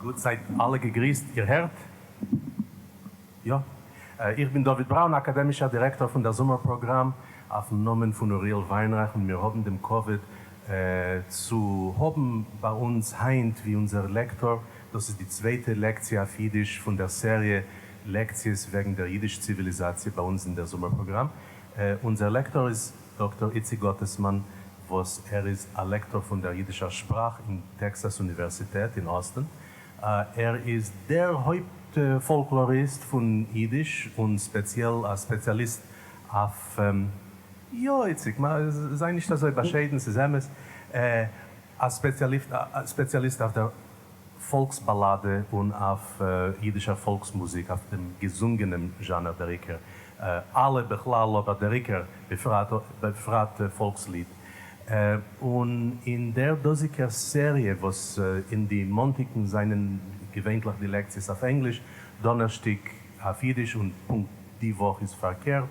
גוט, זייט אלע געגריסט. איר הערט? יא. איך בין דוד בראון, אקאדעמישער דירעקטאר פון דער זומער פראגראם אויפן נאמען פון אוריאל וויינרייך, און מיר האבן דעם כבוד צו האבן ביי אונז היינט ווי אונזער לעקטאר. דאס איז די צווייטע לעקציע אויף אידיש פון דער סעריע לעקציעס וועגן דער אידיש-ציוויליזאציע ביי אונז אין דער זומער פראגראם. אונזער לעקטאר איז דאקטאר איציק גאטעסמאן, וואס ער איז א לעקטאר פון דער אידישער שפראך אין טעקסאס אוניווערסיטעט אין אוסטין. ער איז דער הויפט פאלקלאריסט פון אידיש און ספעציעל א ספעציאליסט אויף, יא איציק, זיי נישט אזוי באשיידן, ס'איז אמת, א ספעציאליסט אויף דער פאלקס-באלאדע און אויף אידישער פאלקס-מוזיק, אויף דעם געזונגענעם זשאנער דער עיקר, אלע בכלל אבער דער עיקר בפרט, בפרט פאלקס-ליד. און אין דער דאזיגער סעריע, וואס אין די מאנטיקן זענען געווענטליך די לעקציעס אויף ענגליש, דאנערשטיג אויף אידיש און פונקט די וואך איז פארקערט,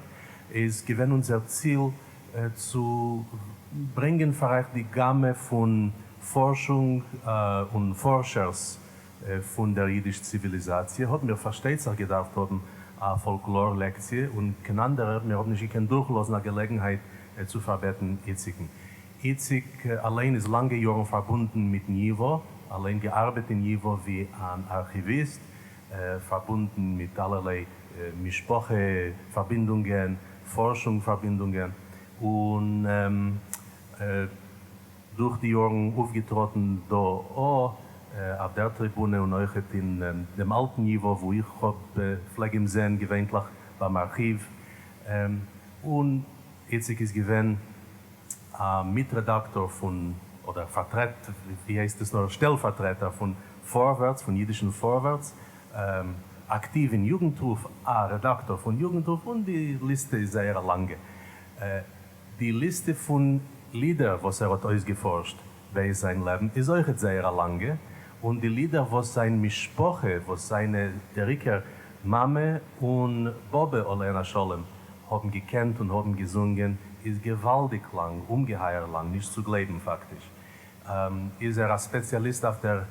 איז געווען אונזער ציל צו ברענגען פאר אייך די גאמע פון פארשונג און פארשערס פון דער אידיש ציוויליזאציע, האבן מיר פארשטייט זיך געדארפט האבן א פאלקלאר לעקציע, און קיין אנדערער, מיר האבן נישט געקענט דורכלאזן א געלעגנהייט צו פארבעטן איציקן. איציק אליין איז לאנגע יארן פארבונדן מיטן ייווא, אליין געארבעט אין ייווא ווי אן ארכיוויסט, פארבונדן מיט אלערליי משפחה פארבינדונגען, פארשונג פארבינדונגען, און דורך די יארן אויפגעטראטן דא אויף דער טריבונע און אויכעט אין דעם אלטן ייווא וואו איך האב פלעג אים זען געווענטליך ביים ארכיוו, און איציק איז געווען א מיטרעדאקטאר פון, אדער פארטרעט, ווי הייסט עס נאר, שטעלפארטרעטער פון פארווערטס, פון אידישן פארווערטס, אקטיוו אין יוגנטרוף, א רעדאקטאר פון יוגנטרוף, און די ליסטע איז זייער א לאנגע. די ליסטע פון לידער וואס ער האט אויסגעפארשט בעת זיין לעבן איז אויכעט זייער א לאנגע, און די לידער וואס זיין משפחה, וואס זיינע דער עיקר מאמע און באבע עליהן השלום האבן געקענט און האבן געזונגען איז געוואלדיג לאנג, אומגעהייער לאנג, נישט צו גלייבן פאקטיש. איז ער א ספעציאליסט אויף דער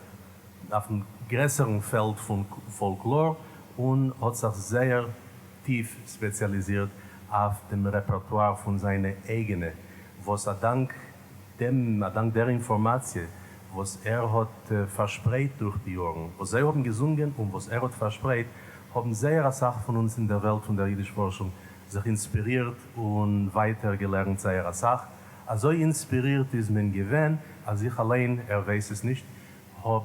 אויפן גרעסערן פעלד פון פאלקלאר און האט זיך זייער טיף ספעציאליזירט אויף דעם רעפערטואר פון זיינע אייגענע, וואס א דאנק דעם, א דאנק דער אינפארמאציע וואס ער האט פארשפרייט דורך די יארן, וואס זיי האבן געזונגען און וואס ער האט פארשפרייט, האבן זייער אסאך פון אונז אין דער וועלט פון דער אידיש פארשונג זיך אינספירירט און ווייטער געלערנט זייער אסאך. אזוי אינספירירט איז מען געווען, אז איך אליין, ער ווייס עס נישט, האב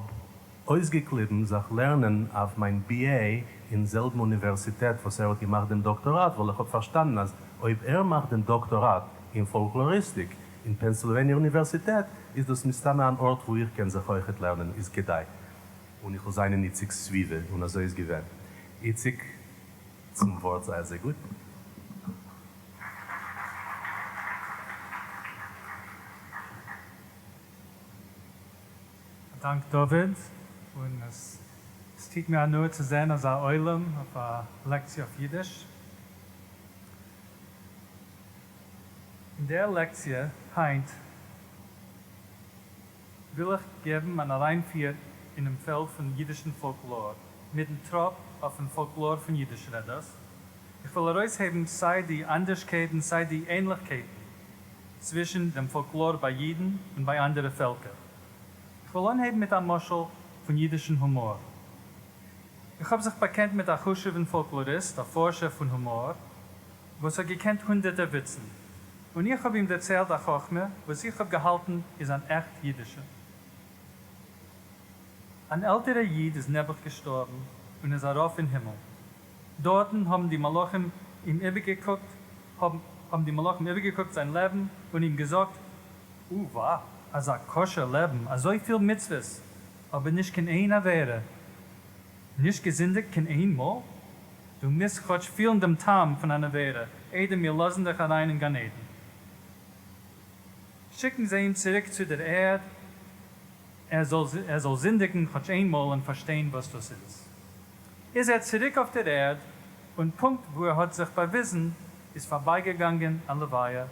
אויסגעקליבן זיך לערנען אויף מיין BA אין זעלבן אוניווערסיטעט וואס ער האט געמאכט דעם דאקטאראט, ווייל איך האב פארשטאנען אז אויב ער מאכט דעם דאקטאראט אין פאלקלאריסטיק אין פענסילוועניע אוניווערסיטעט איז דאס מסתמא אן ארט וואו איך קען זיך אויכעט לערנען איז כדאי און איך וועל זיין אין איציק'ס סביבה, און אזוי איז געווען. איציק, צום ווארט, זיי אזוי גוט. א דאנק דוד, און עס טוט מיר הנאה צו זען אזא עולם אויף א לעקציע אויף אידיש. אין דער לעקציע היינט וויל איך געבן אן אריינפיר אינעם פעלד פון אידישן פאלקלאר, מיטן טראפ אויפן פאלקלאר פון אידיש רעדערס. איך וויל ארויסהייבן סיי די אנדערשקייטן סיי די ענליכקייטן צווישן דעם פאלקלאר ביי אידן און ביי אנדערע פעלקער. איך וועל אנהייבן מיט א משל פון אידישן הומאר. איך האב זיך באקענט מיט א חשוב'ן פאלקלאריסט, א פארשער פון הומאר, וואס האט געקענט הונדערטער וויצן, און איך האב אים דערציילט א חכמה וואס איך האב געהאלטן איז אן עכט אידישע. אן עלטערער איד איז נעבעך געשטארבן און איז ארויף אין הימל. דארטן האבן די מלאכים אים איבערגעקוקט, האבן די מלאכים איבערגעקוקט זיין לעבן און אים געזאגט, אווא, אזא כשר לעבן, אזויפיל מצוות, אבער נישט קיין איין עבירה, נישט געזינדיגט קיין איין מאל? דו מוזט כאטש פילן דעם טעם פון אן עבירה איידער מיר לאזן דיך אריין אין גן עדן. שיקן זיי אים צוריק צו דער ערד, ער זאל זינדיגן כאטש איין מאל און פארשטיין וואס דאס איז. איז ער צוריק אויף דער ערד, און פונקט וואו ער האט זיך באוויזן איז פארבייגעגאנגען א לוויה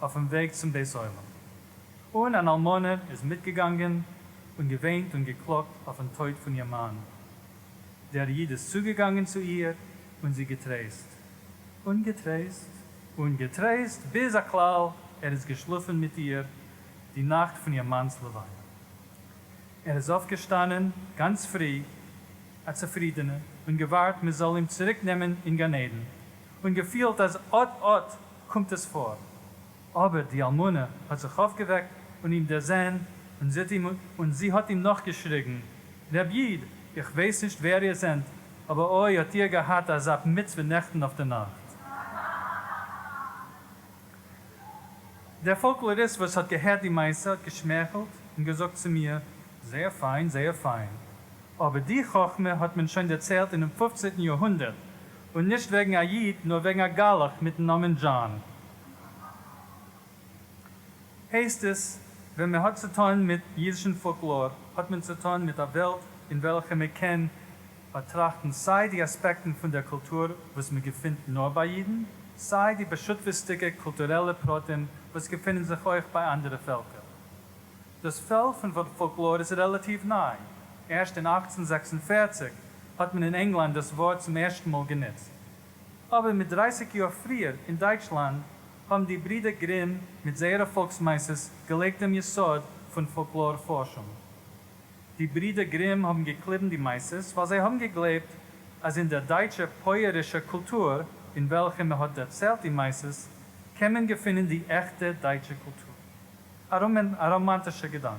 אויפן וועג צום בית עולם, און אן אלמנה איז מיטגעגאנגען. און געוויינט און געקלאגט אויפן טויט פון איר מאן. דער איד איז צוגעגאנגען צו איר און זי געטרייסט. און געטרייסט. און געטרייסט, ביז הכלל ער איז געשלאפן מיט איר די נאכט פון איר מאנ'ס לוויה. ער איז אויפגעשטאנען גאנץ פרי א צופרידענער און געווארט מען זאל אים צוריקנעמען אין גן עדן, און געפילט אז אט אט קומט עס פאר. אבער די אלמנה האט זיך אויפגעוועקט און אים דערזען, און זי האט אים און זי האט אים נאכגעשריגן, רעב איד, איך ווייס נישט ווער איר זענט, אבער אוי האט איר געהאט אזא מצוה נעכטן אויף די נאכט. דער פאלקלאריסט וואס האט געהערט די מעשה האט געשמייכלט און געזאגט צו מיר, זייער פיין, זייער פיין, אבער די חכמה האט מען שוין דערציילט אינעם פופצנטן יארהונדערט, און נישט וועגן א איד, נאר וועגן א גלח מיטן נאמען דזשאן. הייסט עס, ווען מען האט צו טאן מיט אידישן פאלקלאר, האט מען צו טאן מיט א וועלט אין וועלכע מען קען באטראכטן סיי די אספעקטן פון דער קולטור וואס מען געפינט נאר ביי אידן, סיי די בשותפות'דיגע קולטורעלע פרטים וואס געפינען זיך אויך ביי אנדערע פעלקער. דאס פעלד פון פאלקלאר איז רעלאטיוו ניי, ערשט אין 1846 האט מען אין ענגלאנד דאס ווארט צום ערשטן מאל גענוצט. אבער מיט דרייסיג יאר פריער אין דייטשלאנד האבן די ברידער גרים מיט זייערע פאלקס-מעשות געלייגט דעם יסוד פון פאלקלאר פארשונג. די ברידער גרים האבן געקליבן די מעשות ווייל זיי האבן געגלייבט אז אין דער דייטשער פויערישער קולטור אין וועלכע מען האט דערציילט די מעשות קען מען געפינען די עכטע דייטשע קולטור. א ראמאנטישער געדאנק.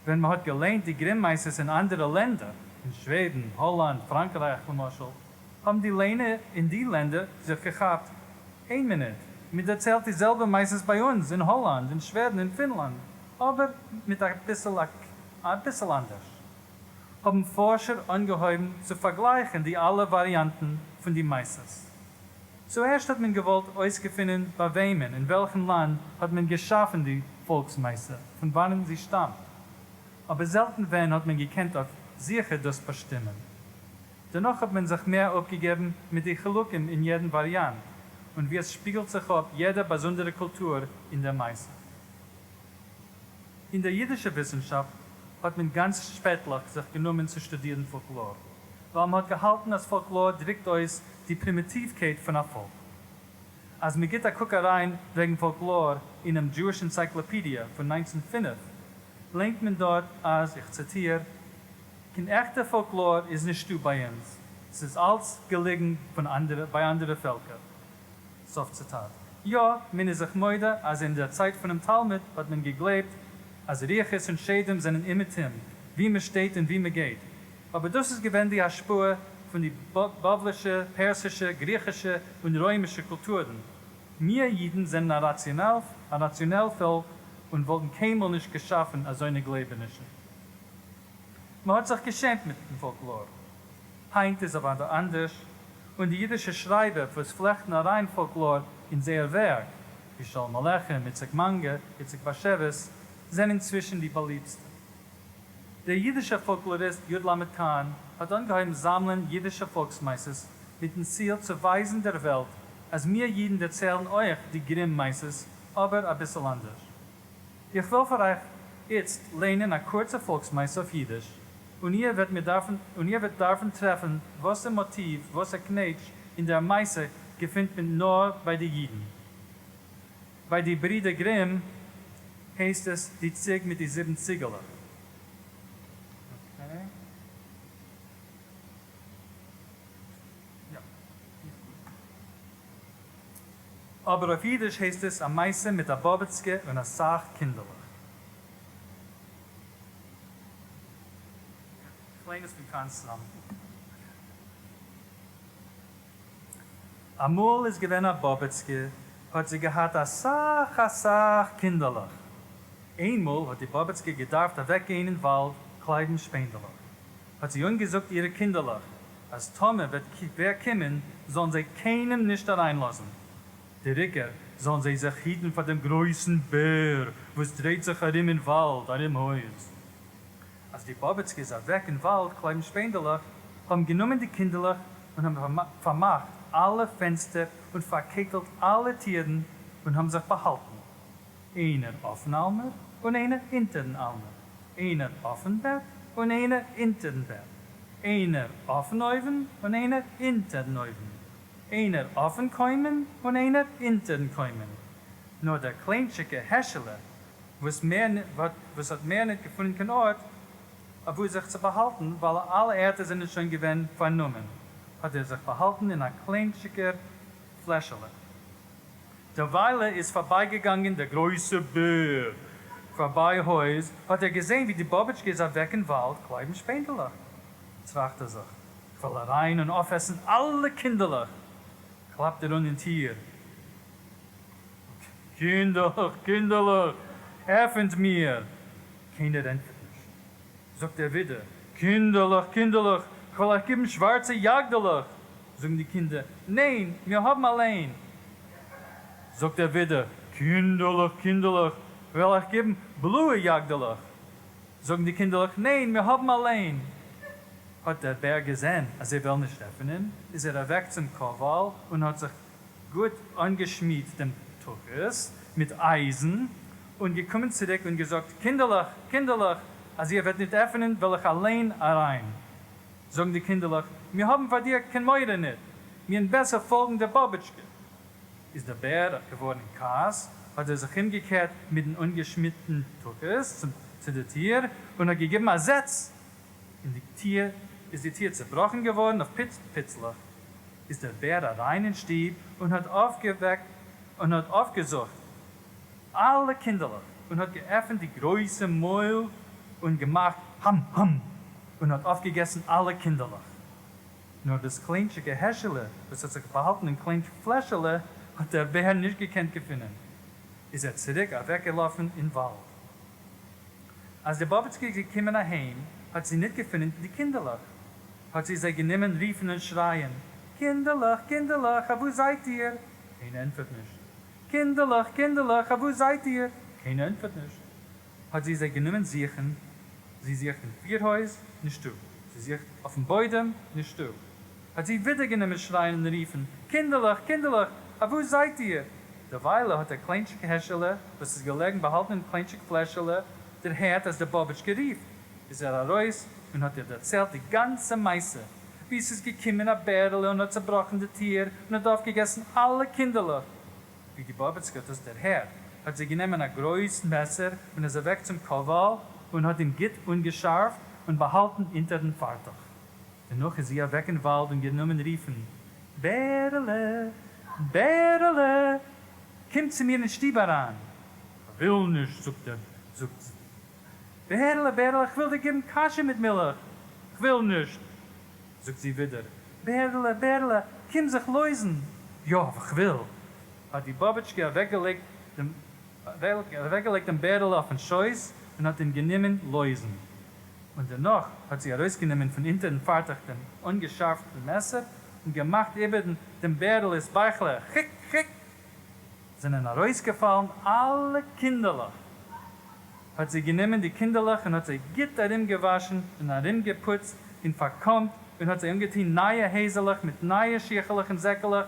ווען מען האט געליינט די גרים מעשות אין אנדערע לענדער, אין שוועדן, האלאנד, פראנקרייך למשל, האבן די ליינער אין די לענדער זיך געכאפט, איין מינוט, מען דערציילט די זעלבע מעשות ביי אונז אין האלאנד, אין שוועדן, אין פינלאנד, אבער מיט אביסל אנדערש. האבן פארשער אנגעהויבן צו פארגלייכן די אלע וואריאנטן פון די מעשות. צוערשט האט מען געוואלט אויסגעפינען ביי וועמען, אין וועלכן לאנד האט מען געשאפן די פאלקס-מעשה, פון וואנען זי שטאמט. אבער זעלטן ווען האט מען געקענט אויף זיכער דאס באשטימען. דערנאך האט מען זיך מער אפגעגעבן מיט די חילוקים אין יעדן וואריאנט, און ווי עס שפיגלט זיך אפ יעדע באזונדערע קולטור אין דער מעשה. אין דער יידישער וויסנשאפט האט מען גאנץ שפעטליך זיך גענומען צו שטודירן פאלקלאר, ווייל מען האט געהאלטן אז פאלקלאר דריקט אויס די פרימיטיווקייט פון א פאלק. אז מען גיט א קוק אריין וועגן פאלקלאר אינעם Jewish Encyclopedia פון 1905, ליינט מען דארט אז, איך ציטיר, קיין עכטע פאלקלאר איז נישטא ביי אונז, ס'איז אלץ געליגן פון אנדערע ביי אנדערע פעלקער. סוף ציטאט. יא, מען איז זיך מודה אז אין דער צייט פונעם תלמוד האט מען געגלייבט אז רוחות און שדים זענען אומעטום, וואו מען שטייט און וואו מען גייט. אבער דאס איז געווען די השפעה פון די בבלישע, פערסישע, גריכישע און רוימישע קולטורן. מיר אידן זענען א ראציאנעל פאלק און וואלטן קיינמאל נישט געשאפן אזוינע גלייבענישן. מען האט זיך געשעמט מיטן פאלקלאר. היינט איז אוודאי אנדערש, און די אידישע שרייבער וואס פלעכטן אריין פאלקלאר אין זייער ווערק, ווי שלום עליכם, איציק מאנגער, איציק באשעוויס, זענען צווישן די באליבסטע. דער אידישער פאלקלאריסט י. ל. קאהן האט אנגעהויבן זאמלען אידישע פאלקס-מעשות מיטן ציל צו ווייזן דער וועלט אז מיר אידן דערציילן אויך די גרים מעשות, אבער אביסל אנדערש. איך וועל פאר אייך איצט ליינען א קורצע פאלקס-מעשה אויף אידיש, און איר וועט מיר דארפן און איר וועט דארפן טרעפן וואסער מאטיוו, וואסער קנייטש אין דער מעשה געפינט מען נאר ביי די אידן. ביי די ברידער גרים הייסט עס די ציג מיט די זיבן ציגעלעך. Okay. יא. אבער אויף אידיש הייסט עס א מעשה מיט א באבעצקע און אסאך קינדערלעך. כ'ליין עס פון קאנסטראם. אמאל איז געווען א באבעצקע, האט זי געהאט אסאך אסאך קינדערלעך. איינמאל האט די באבעצקע געדארפט אוועקגיין אין וואלד קלייבן שפענדעלעך. האט זי אנגעזאגט אירע קינדערלעך אז טאמער וועט ווער קומען זאלן זיי קיינעם נישט אריינלאזן. דער עיקר זאלן זיי זיך היטן פאר דעם גרויסן בער וואס דרייט זיך ארום אין וואלד ארום הויז. אז די באבעצקע איז אוועק אין וואלד קלייבן שפענדעלעך, האבן גענומען די קינדערלעך און האבן פארמאכט אלע פענסטער און פארקייטלט אלע טירן און האבן זיך באהאלטן, איינער אויפן אלמער און איינער אונטערן אלמער. איינער אויפֿן בעט און איינער אונטערן בעט, איינער אויפֿן אויוון און איינער אונטערן אויוון, איינער אויפֿן קוימען און איינער אונטערן קוימען. נאָר דער קליינטשיקער העשעלע, וואָס מער, וואָס האָט מער ניט געפֿונען קיין אָרט, אַוווּ זיך צו באַהאַלטן, ווײַל אַלע ערטער זענען שוין געווען פֿאַרנומען, האָט ער זיך באַהאַלטן אין אַ קליינטשיקער פֿלעשעלע. דערוויילע איז פארבייגעגאנגען דער גרויסער בער פארביי הויז, האט ער געזען ווי די באבעטשקע איז אוועק אין וואלד קלייבן שפענדעלעך. טראכט ער זיך, כ'וועל אריין און אויפעסן אלע קינדערלעך. קלאפט ער אן אין טיר, קינדערלעך, קינדערלעך, עפענט מיר! קיינער ענטפערט נישט. זאגט ער ווידער, קינדערלעך, קינדערלעך, כ'וועל אייך גיבן שווארצע יאגדעלעך! זאגן די קינדער, ניין, מיר האבן אליין! זאגט ער ווידער, קינדערלעך, קינדערלעך, כ'וועל אייך גיבן בלויע יאגדעלעך! זאגן די קינדערלעך, ניין, מיר האבן אליין! האט דער בער געזען אז זיי וועלן נישט עפענען, איז ער אוועק צום קאוואל און האט זיך גוט אנגעשמידט דעם תחת מיט אייזן, און געקומען צוריק און געזאגט, קינדערלעך, קינדערלעך, אז איר וועט ניט עפענען, וועל איך אליין אריין. זאגן די קינדערלעך, מיר האבן פאר דיר קיין מורא ניט, מיר'ן בעסער פאלגן דער באבעטשקע. איז דער בער געווארן אין כעס, האט ער זיך אומגעקערט מיטן אנגעשמידטן תחת צו דער טיר און האט געגעבן א זעץ אין די טיר, איז די טיר צעבראכן געווארן אויף פיץ פיצלעך. איז דער בער אריין אין שטוב און האט אויפגעוועקט און האט אויפגעזוכט אלע קינדערלעך און האט געעפנט די גרויסע מויל און געמאכט האם האם און האט אויפגעגעסן אלע קינדערלעך. נאר דאס קליינטשיקע העשעלע וואס האט זיך באהאלטן אין קליינטשיק פלעשעלע האט דער בער נישט געקענט געפינען. איז ער צוריק אוועקגעלאפן אין וואלד. אז די באבעצקע איז געקומען אהיים האט זי ניט געפונען די קינדערלעך. האט זי זיי גענומען רופן און שרייען, קינדערלעך, קינדערלעך, אוואו זייט איר? קיינער ענטפערט נישט. קינדערלעך, קינדערלעך, אַוואו זייט איר? קיינער ענטפערט נישט. האָט זי זיי גענומען זוכן. זי זוכט אין פירהויז, נישטאָ. זי זוכט אויפן בוידעם, נישטאָ. האָט זי ווידער גענומען שרייען און רופן, קינדערלעך, קינדערלעך, אַוואו זייט איר? דערוויילע האָט דער קליינטשיק העשעלע, וואָס איז געלעגן באַהאַלטן אין קליינטשיק פלעשעלע, דערהערט, אַז די באָבעטשקע רופט. איז ער אַרויס און האָט איר דערציילט די גאַנצע מעשה, ווי עס איז געקומען אַ בערעלע און האָט צעבראָכן די טיר און האָט אויפֿגעגעסן אַלע קינדערלעך. ווי די באָבעצקע האָט דאָס דערהערט, האָט זי גענומען אַ גרויס מעסער און איז אַוועק צום קאָוואַל און האָט אים גוט אָנגעשאַרפֿט און באַהאַלטן אונטערן פֿאַרטוך. דערנאָך איז זי אַוועק אין וואַלד און גענומען רופֿן, בערעלע! בערעלע! קום צו מיר אין שטוב אַרײַן! כ'וויל נישט, זאָגט ער, זאָגט זי. בערעלע, בערעלע, כ'וויל דיר געבן קאַשע מיט מילך. כ'וויל נישט! זאָגט זי ווידער. בערעלע, בערעלע, קום זיך לויזן! יאָ, כ'וויל! האָט די באָבעטשקע אַוועקגעלייגט דעם אַוועקגעלייגט דעם בערעלע אויפֿן שויס און האָט אים גענומען לויזן. און דערנאָך האָט זי אַרויסגענומען פֿון אונטערן פֿאַרטעך דעם אָנגעשאַרפֿטן מעסער און געמאַכט איבער דעם בערעלעס בייכלע חיק! חיק! זענען אַרויסגעפֿאַלן אַלע קינדערלעך. האָט זי גענומען די קינדערלעך און האָט זיי גוט אַרומגעוואַשן און אַרומגעפּוצט און פֿאַרקאָמט און האָט זיי אָנגעטאָן נײַע העזעלעך מיט נײַע שיכעלעך און זעקעלעך,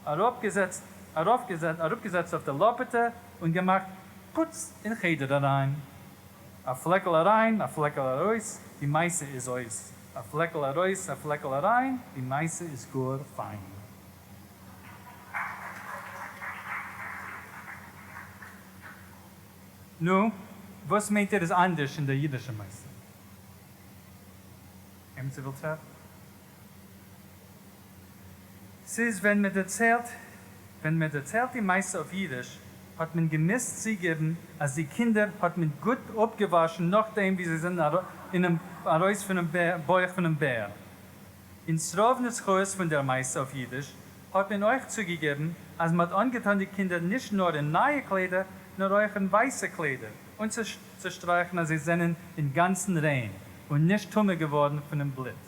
אַראָפּגעזעצט אַראָפּגעזעצט אויף דער לאָפּעטע און געמאַכט פּוץ אין חדר אַרײַן. אַ פֿלעקל אַרײַן, אַ פֿלעקל אַרויס, די מעשׂה איז אויס. אַ פֿלעקל אַרויס, אַ פֿלעקל אַרײַן, די מעשׂה איז גאָר פֿײַן. נו, וואס מיינט איר איז אנדערש אין דער אידישער מעשה? עמיצער וויל טרעפן? ס'איז ווען מען דערציילט ווען מען דערציילט די מעשה אויף אידיש האט מען געמוזט צוגעבן אז די קינדער האט מען גוט אפגעוואשן נאכדעם ווי זיי זענען אינעם ארויס פונעם בויך פונעם בער. אין ס'רוב נוסחאות פון דער מעשה אויף אידיש האט מען אויך צוגעגעבן אז מ'האט אנגעטאן די קינדער נישט נאר אין נייע קליידער נאר אויך אין ווייסע קליידער, אונטערצושטרייכן אז זיי זענען אינגאנצן ריין און נישט טמא געווארן פונעם בלוט.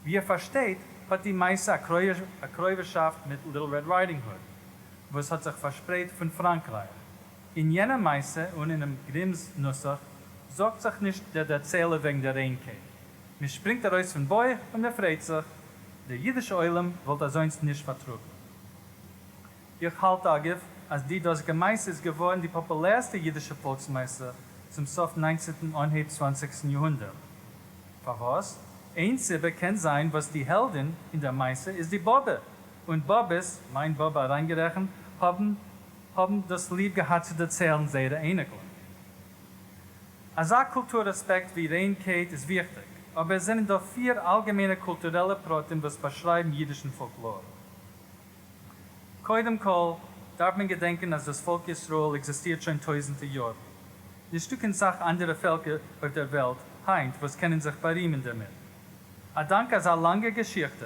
ווי איר פארשטייט האט די מעשה א קרובהשאפט מיט Little Red Riding Hood וואס האט זיך פארשפרייט פון פראנקרייך. אין יענער מעשה און אינעם גרימס נוסח זארגט זיך נישט דער דערציילער וועגן דער ריינקייט. מען שפרינגט ארויס פון בויך און מען פרייט זיך, דער אידישע עולם וואלט אזוינס נישט פארטראגן. איך האלט אגב אז די דאזיגע מעשה איז געווארן די פאפולערסטע אידישע פאלקס מעשה צום סוף ניינצנטן אנהייב צוואנציגסטן יארהונדערט. פארוואס? איין סיבה קען זיין וואס די העלדין אין דער מעשה איז די באבע, און באבעס, מיין באבע אריינגערעכנט, האבן האבן דאס ליב געהאט צו דערציילן זייערע אייניקלעך. אזא קולטור אספעקט ווי ריינקייט איז וויכטיג, אבער עס זענען דא פיר אלגעמיינע קולטורעלע פרטים וואס באשרייבן אידישן פאלקלאר. קודם כל, דארף מען געדענקען אז דאס פאלק ישראל עקזיסטירט שוין טויזנטער יארן. נישטא קיין סך אנדערע פעלקער אויף דער וועלט היינט וואס קענען זיך בארימען דערמיט. א דאנק אזא לאנגער געשיכטע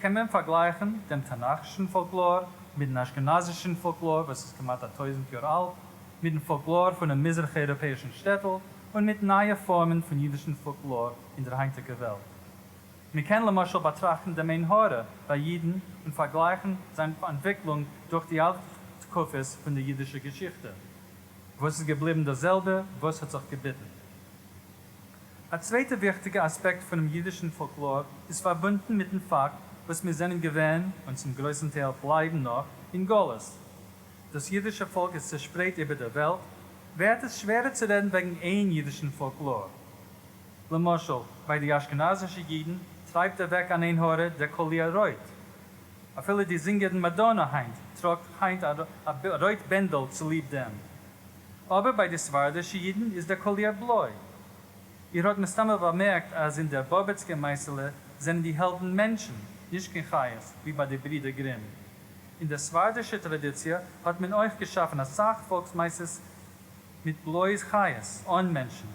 קען מען פארגלייכן דעם תנכ'ישן פאלקלאר מיט'ן אשכנזישן פאלקלאר וואס איז כמעט א טויזנט יאר אלט, מיט'ן פאלקלאר פונעם מזרח-אייראפעאישן שטעטל, און מיט נייע פארמען פון אידישן פאלקלאר אין דער היינטיגער וועלט. מען קען למשל באטראכטן דעם עין הרע ביי אידן און פארגלייכן זיין אנטוויקלונג דורך די אלע תקופות פון דער אידישער געשיכטע. וואס איז געבליבן דאס זעלבע, וואס האט זיך געביטן. א צווייטע וויכטיגע אספעקט פונעם אידישן פאלקלאר איז פארבונדן מיטן פאקט וואס מיר זענען געווען, און צום גרויסן טייל בלייבן נאך, אין גלות. דאס אידישע פאלק איז צעשפרייט איבער דער וועלט, ווערט עס שווערער צו רעדן וועגן איין אידישן פאלקלאר. למשל, ביי די אשכנזישע אידן טרייבט אוועק אן עין הרע דער קאליר רויט. אפילו די זינגערין מאדאנא היינט טראגט היינט א רויט בענדל צוליב דעם. אבער ביי די ספרדישע אידן איז דער קאליר בלוי. איר האט מסתמא באמערקט אז אין דער באבעצקע מעשה'לע זענען די העלדן מענטשן, נישט קיין חיות, ווי ביי די ברידער גרים. אין דער ספרדישער טראדיציע האט מען אויך געשאפן אסאך פאלקס-מעשות מיט בלויז חיות, אן מענטשן.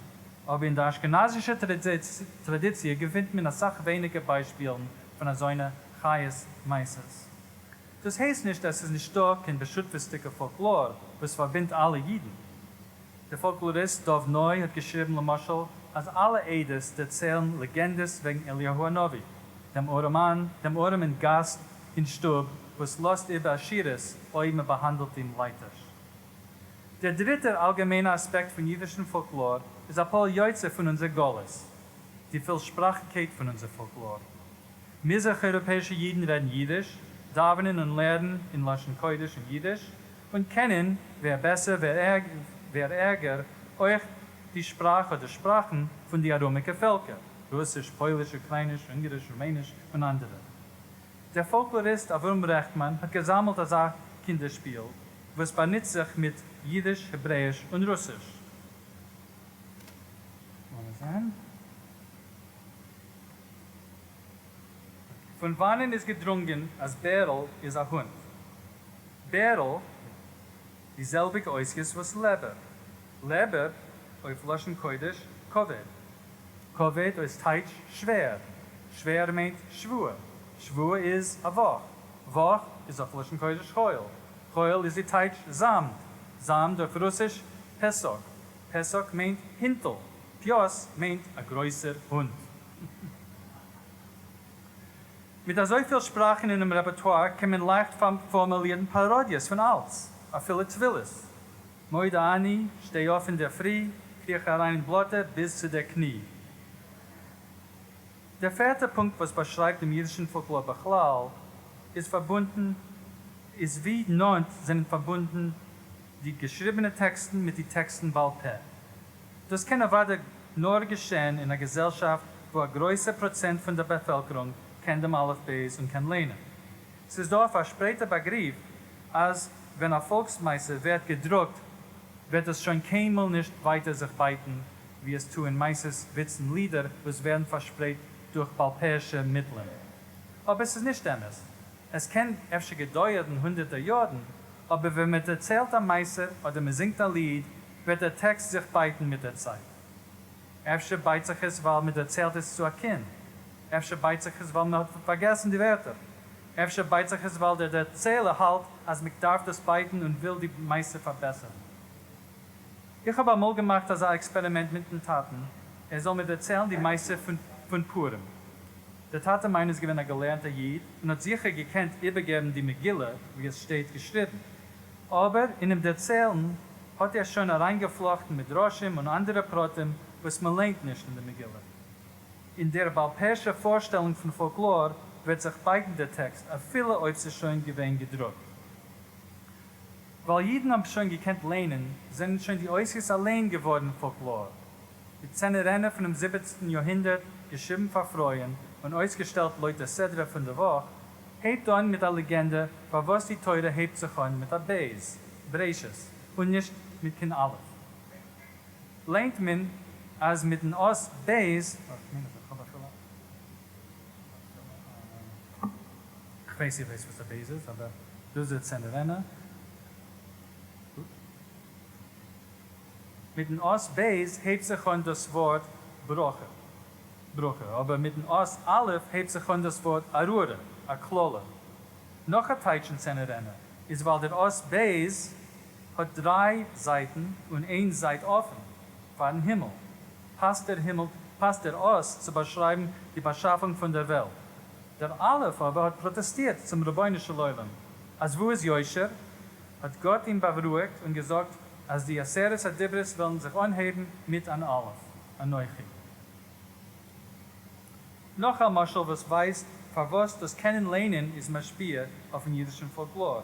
אבער אין דער אשכנזישער טראדיציע געפינט מען אסאך ווייניגער ביישפילן פון אזוינע חיות-מעשות. דאס הייסט נישט אז ס'איז נישטא קיין בשותפות'דיגע פאלקלאר וואס פארבינדט אלע אידן. דער פאלקלאריסט דוב נוי האט געשריבן למשל אז אלע עדות דערציילן לעגענדעס וועגן אליהו הנביא, דעם ארעמאן, דעם ארעמען גאסט אין שטוב וואס לאזט איבער עשירות אויב מ'באהאנדלט אים לייטיש. דער דריטער אלגעמיינער אספעקט פון אידישן פאלקלאר איז א פועל יוצא פון אונזער גלות, די פילשפראכיקייט פון אונזער פאלקלאר. מזרח-אייראפעאישע אידן רעדן אידיש, דאווענען און לערנען אין לשון קודש און אידיש, און קענען, ווער בעסער ווער ערגער, אויך די שפראך אדער שפראכן פון די ארומיקע פעלקער, רוסיש, פויליש, אוקראיניש, אונגעריש, רומעניש און אנדערע. דער פאלקלאריסט אברהם רעכטמאן האט געזאמלט אזא קינדערשפיל וואס באנוצט זיך מיט אידיש, העברעאיש און רוסיש. לאמיר זען. פון וואנען איז געדרונגען אז בערל איז א הונט? בערל, די זעלביגע אותיות וואס לעבער. לעבער, אויף לשון קודש, כבד. כבד איז טייטש שווער. שווער מיינט שבוע. שבוע איז א וואך. וואך איז אויף לשון קודש חול. חול איז די טייטש זאמד. זאמד אויף רוסיש פּעסאק. פּעסאק מיינט הינטל. פּיאס מיינט א גרויסער הונט. מיט אזויפיל שפראכן אינעם רעפערטואר קען מען לייכט פארמולירן פאראדיעס פון אלץ, אפילו טבילות. מודה אני, שטיי אויף אינדערפרי, קריך אריין אין בלאטע ביז צו דער קני. דער פערטער פונקט וואס באשרייבט דעם אידישן פאלקלאר בכלל איז פארבונדן איז ווי נאנט זענען פארבונדן די געשריבענע טעקסטן מיט די טעקסטן בעל פה. דאס קען אוודאי נאר געשען אין א געזעלשאפט וואו א גרויסער פראצענט פון דער באפעלקערונג קען דעם אלף בית און קען ליינען. ס'איז דא א פארשפרייטער באגריף אז ווען א פאלקס-מעשה ווערט געדרוקט וועט דאס שוין קיינמאל נישט ווייטער זיך בייטן ווי עס טוען מעשות, וויצן, לידער וואס ווערן פארשפרייט דורך בעל פה'שע מיטלען. אבער ס'איז נישט אמת. עס קען אפשר געדויערן הונדערטער יארן, אבער ווען מען דערציילט א מעשה אדער מען זינגט א ליד וועט דער טעקסט זיך בייטן מיט דער צייט. אפשר בייט זיך עס ווייל מען דערציילט עס צו א קינד. אפשר בייט זיך עס ווייל מען האט פארגעסן די ווערטער. אפשר בייט זיך עס ווייל דער דערציילער האלט אז מען דארף דאס בייטן און וויל די מעשה פארבעסערן. איך האב אמאל געמאכט אזא עקספערימענט מיטן טאטן ער זאל מיר דערציילן די מעשה פון פורים. דער טאטע מיינער איז געווען א געלערנטער איד און האט זיכער געקענט איבערגעבן די מגילה ווי עס שטייט געשריבן, אבער אינעם דערציילן האט ער שוין אריינגעפלאכטן מדרשים און אנדערע פרטים וואס מען ליינט נישט אין די מגילה. אין דער בעל פה'שער פארשטעלונג פון פאלקלאר וועט זיך בייטן דער טעקסט אפילו אויב ס'איז שוין געווען געדרוקט. ווייל אידן האבן שוין געקענט ליינען, זענען שוין די אותיות אליין געווארן פאלקלאר. די צענע רענע פונעם זיבעצנטן יארהונדערט, געשריבן פאר פרויען און אויסגעשטעלט לויט דער סדרה פון די וואך, הייבט אן מיט א לעגענדע פארוואס די תורה הייבט זיך אן מיט א בית, בראשית, און נישט מיט קיין אלף. ליינט מען אז מיטן אות בית, כ'מיין אז איך האב אפילו א, כ'ווייס איר ווייסט וואס א בית איז, אבער דא איז די צענע רענע. מיטן אות ב' הייבט זיך אן דאס ווארט ברכה, ברכה, אבער מיטן אות א' הייבט זיך אן דאס ווארט ארורה, א קללה. נאך א טייטש אין צאינה וראינה איז ווייל דער אות ב' האט דריי זייטן און איין זייט אפן, פארן הימל, פאסט דער הימל, פאסט דער אות צו באשרייבן די באשאפונג פון דער וועלט. דער א' אבער האט פראטעסטירט צום רבונו של עולם אז וואו איז יושר? האט גאט אים בארואיגט און געזאגט אז די עשרת הדיברות וועלן זיך אנהייבן מיט אן אלף, אנכי. נאך א משל וואס ווייזט פארוואס דאס קענען ליינען איז משפיע אויפן אידישן פאלקלאר.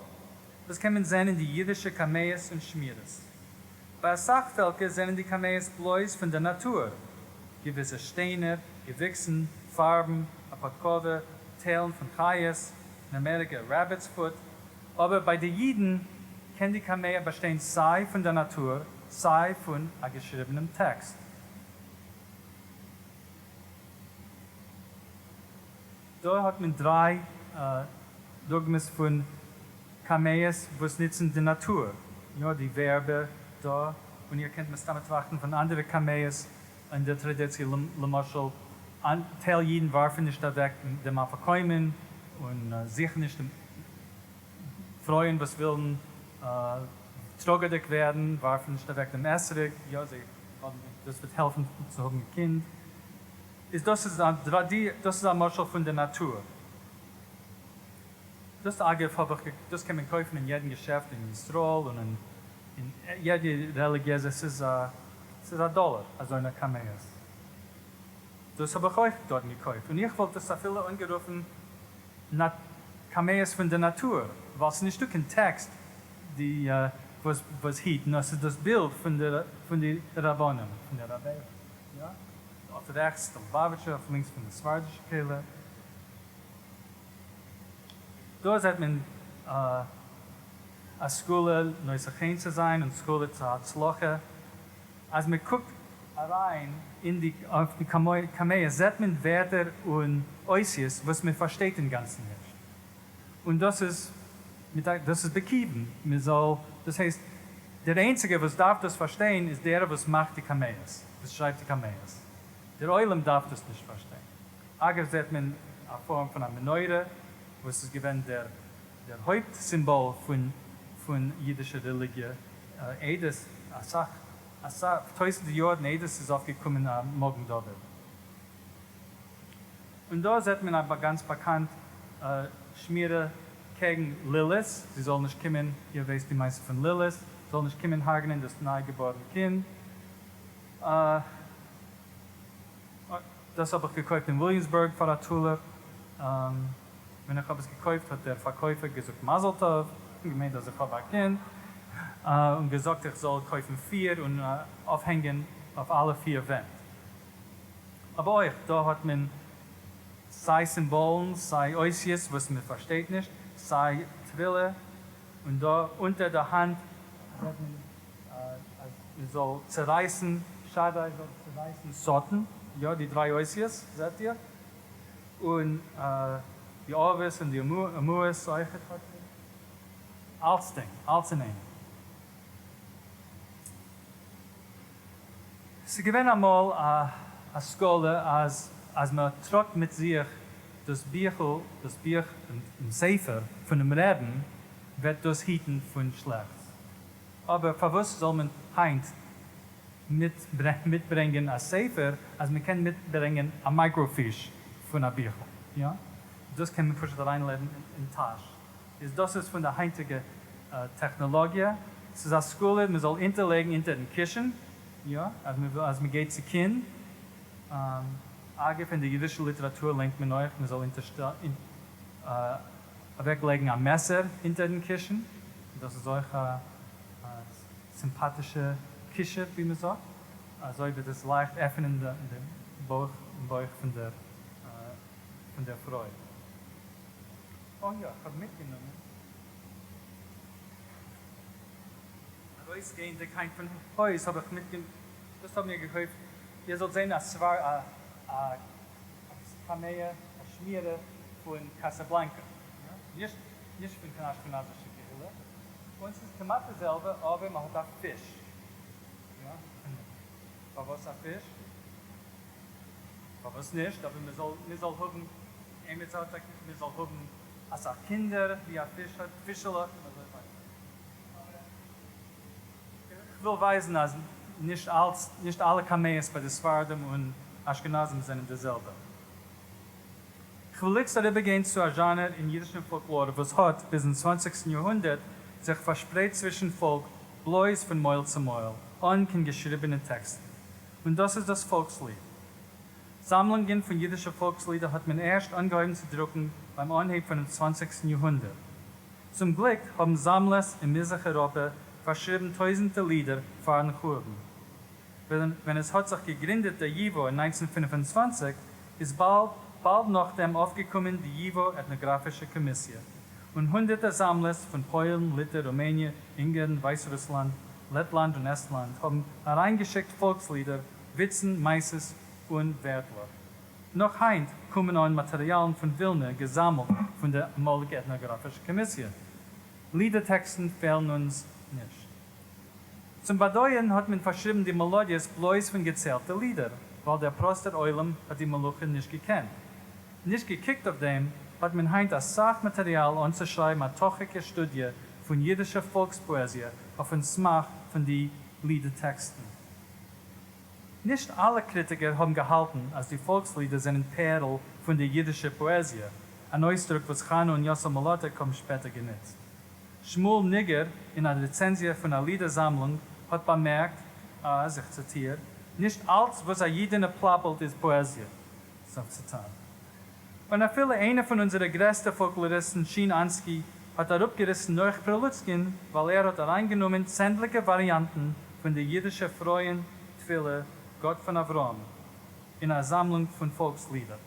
דאס קען מען זען אין די אידישע קמיעות און שמירות. ביי אסאך פעלקער זענען די קמיעות בלויז פון דער נאטור, געוויסע שטיינער, געוויקסן, פארבן, א פאדקאווע, טיילן פון חיות, אין אמעריקע rabbit's foot, אבער ביי די אידן קען די קמיע באשטיין סיי פון דער נאטור סיי פון א געשריבענעם טעקסט. דא האט מען דריי דוגמאות פון קמיעות וואס נוצן די נאטור, יא די ווערבע דא, און איר קענט מסתמא טראכטן פון אנדערע קמיעות אין דער טראדיציע, למשל טייל אידן ווארפן נישט אוועק דעם אפיקומן און זוכן נישט דעם פרויען וואס ווילן טראגעדיג ווערן ווארפן נישט אוועק דעם אתרוג, יא זיי האבן דאס וועט העלפן צו האבן א קינד, איז דאס איז א דאס איז א משל פון די נאטור. דאס אגב האב איך דאס קען מען קויפן אין יעדן געשעפט אין ישראל און אין יעדע רעליגיעזע ס'איז א ס'איז א דאלער אזוינע קמיעות. דאס האב איך אויך דארטן געקויפט און איך וואלט עס אפילו אנגערופן קמיעות פון די נאטור ווייל ס'איז נישטא קיין טעקסט די וואס וואס היט נאר ס'איז דאס בילד פון די פון די רבנים פון די רביים יא אויף רעכטס די ליובאוויטשער אויף לינקס פון די ספרדישע קהלה. דא זעט מען א סגולה נושא חן צו זיין און סגולה צו הצלחה, אז מען קוקט אריין אין די אויף די קמיעות זעט מען ווערטער און אותיות וואס מען פארשטייט אינגאנצן נישט, און דאס איז דאס איז בכיוון מען זאל, דאס הייסט דער איינציגער וואס דארף דאס פארשטיין איז דער וואס מאכט די קמיעות, וואס שרייבט די קמיעות, דער עולם דארף דאס נישט פארשטיין. אגב זעט מען א פארם פון א מנורה וואס איז געווען דער דער הויפט סימבאל פון פון אידישע רעליגיע איידער אסאך אסאך טויזענטער יארן איידער ס'איז אויפגעקומען א מגן דוד. און דא זעט מען א גאנץ באקאנט שמירה קעגן לילית, זי זאל נישט קומען, איר ווייסט די מעשה פון לילית, זאל נישט קומען הרג'נען דאס ניי געבארן קינד. דאס האב איך געקויפט אין וויליאמסבורג פאר א טאלער. ווען איך האב עס געקויפט האט דער פארקויפער געזאגט מזל טוב, געמיינט אז איך האב א קינד, און געזאגט איך זאל קויפן פיר און אויפהענגען אויף אלע פיר ווענט. אבער אויך דא האט מען סיי סימבאלן, סיי אותיות וואס מען פארשטייט נישט, סיי טבילה, און דא אונטער די האנט זעט מען אז מען זאל צערייסן, שדי זאל צערייסן שטן, יא די דריי אותיות זעט איר, און די אבות און די אמהות אויכעט האט מען, אלצדינג, אלץ אין איינעם. ס'איז געווען אמאל א השכלה אז אז מען טראגט מיט זיך דאס ביכל, דאס בוך, דעם ספר פונעם רעבן, וועט דאס היטן פון שלעכטס. אבער פארוואס זאל מען היינט מיטברענגען א ספר אז מען קען מיטברענגען א microfiche פון א ביכל? יא, דאס קען מען פשוט אריינלייגן אין טאש. איז דאס איז פון די היינטיגע טעכנאלאגיע, ס'איז א סגולה מען זאל אונטערלייגן אונטערן קישן, יא, אז מען גייט צו קינד. אגב אין די אידישע ליטעראטור ליינט מען אויך מען זאל אוועקלייגן א מעסער אונטערן קישן. דאס איז אויך א סימפאטישע כישוף ווי מען זאגט, אזוי וועט עס לייכט עפענען דעם בויך בויך פון דער פון דער פרוי. אוי יא, איך האב מיטגענומען. ארויסגייענדיג היינט פון הויז האב איך מיטגענומען, דאס האבן מיר געקויפט, איר זאלט זען א ספר א א קמיע, א שמירה פון קאסאבלאנקא, נישט נישט פון קיין אשכנזישע קהילה, און ס'איז כמעט די זעלבע אבער מ'האט א פיש, יא, פארוואס א פיש? פארוואס נישט? אבער מ'זאל מ'זאל האבן עמיצער האט א מ'זאל האבן אסאך קינדער ווי א פיש האט פישעלעך און אזוי ווייטער. אבער איך וויל ווייזן אז נישט אלץ נישט אלע קמיעות ביי די ספרדים און אשכנזים זענען די זעלבע. כ'וויל איצט אריבערגיין צו א זשאנער אין אידישן פאלקלאר וואס האט, ביזן צוואנציגסטן יארהונדערט, זיך פארשפרייט צווישן פאלק בלויז פון מויל צו מויל, אן קיין געשריבענע טעקסטן. און דאס איז דאס פאלקסליד. זאמלונגען פון אידישע פאלקסלידער האט מען ערשט אנגעהויבן צו דרוקן ביים אנהייב פונעם צוואנציגסטן יארהונדערט. צום גליק האבן זאמלערס אין מזרח איראפע פארשריבן טויזנטער לידער פארן חורבן. ווען עס האט זיך געגרינדעט דער ייוואו אין 1925, איז באלד באלד נאכדעם אויפגעקומען די ייוואו עטנאגראפישע קאמיסיע, און הונדערטער זאמלערס פון פוילן, ליטע, רומעניע, אונגערן, ווייסרוסלאנד, לעטלאנד און עסטלאנד האבן אריינגעשיקט פאלקסלידער, וויצן, מעשות און ווערטלעך. נאך היינט קומען אן מאטעריאלן פון ווילנע געזאמלט פון דער אמאליגע עטנאגראפישע קאמיסיע. לידער-טעקסטן פעלן אונז נישט. צום באדויערן האט מען פארשריבן די מעלאדיעס בלויז פון געציילטע לידער, ווייל דער פראסטער עולם האט די מלאכה נישט געקענט. נישט געקוקט אויף דעם, האט מען היינט א סך מאטעריאל אנצושרייבן א תוכיגע שטודיע פון אידישער פאלקס-פאעזיע אויפן סמך פון די לידער-טעקסטן. נישט אלע קריטיקער האבן געהאלטן אז די פאלקסלידער זענען פערל פון דער אידישער פאעזיע, אן אויסדרוק וואס חנה און יאסל מלאטעק האבן שפעטער גענוצט. שמואל ניגער, אין א רעצענזיע פון א לידער-זאמלונג, האט באמערקט אז, איך ציטיר, נישט אלץ וואס א אידענע פלאפלט איז פאעזיע. סוף ציטאט. און אפילו איינער פון אונזערע גרעסטע פאלקלאריסטן, ש. אנסקי, האט אראפגעריסן נח פרילוצקין ווייל ער האט אריינגענומען צענדליגע וואריאנטן פון די אידישע פרויען תפילה גאט פון אברהם אין א זאמלונג פון פאלקס לידער.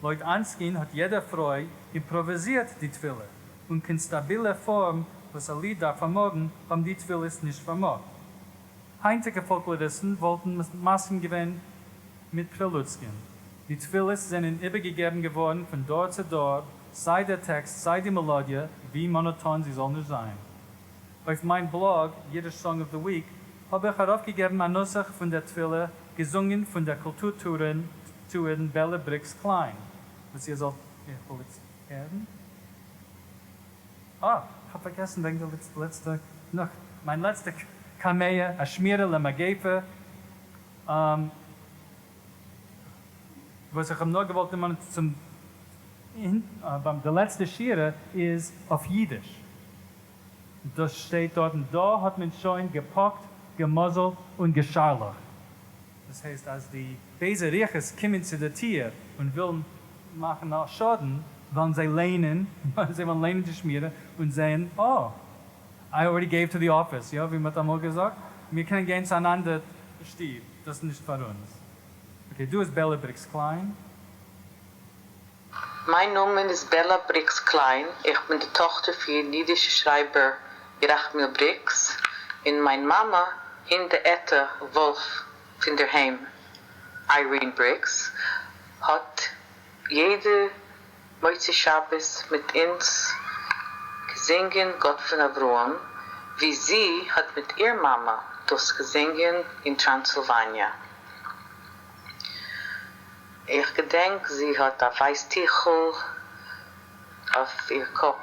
לויט אנסקין האט יעדע פרוי אימפראוויזירט די תפילה, און קיין סטאבילע פארם וואס א ליד דארף פארמאגן האבן די תפילות נישט פארמאגט. היינטיגע פאלקלאריסטן וואלטן מסכים געווען מיט פרילוצקין. די תפילות זענען איבערגעגעבן געווארן פון דור צו דור, סיי דער טעקסט סיי די מעלאדיע, ווי מאנאטאן זי זאל נישט זיין. אויף מיין בלאג, Yiddish Song of the Week, האב איך ארויפגעגעבן א נוסח פון דער תפילה, געזונגען פון דער קולטור-טוערין בעלע בריקס קליין, וואס איר זאלט איצט הערן. אה, כ'האב פארגעסן וועגן די לעצטע, נאך מיין לעצטע קמיע, א שמירה למגיפה, וואס איך האב נאר געוואלט דערמאנען צום ביים די לעצטע שורה איז אויף אידיש, דאס שטייט דארטן, דא האט מען שוין געפאקט, געמאזלט און געשארלעכט. דאס הייסט אז די בייזע רוחות קומען צו די טיר און ווילן מאכן א שאדן, וועלן זיי ליינען, זיי וועלן ליינען די שמירה און זעהן, אה, I already gave to the office, יא, ווי מ'האט אמאל געזאגט, מיר קענען גיין צו אן אנדער שטוב, דאס איז נישט פאר אונז. Okay, דא איז בעלע בריקס קליין. מיין נאמען איז בעלא בריקס קליין, איך בין די טאכטער פון אידישע שרייבער ירחמיאל בריקס, און מיין מאמע הינדע עטע וואלף פון דער היים איירין בריקס, האט יעדע מוצאי שבת מיט אונז געזינגען גאט פון אברהם, ווי זי האט מיט איר מאמע דאס געזינגען אין טראנסילוואניע. איך געדענק זי האט א ווייס טיכל אויף איר קאפ,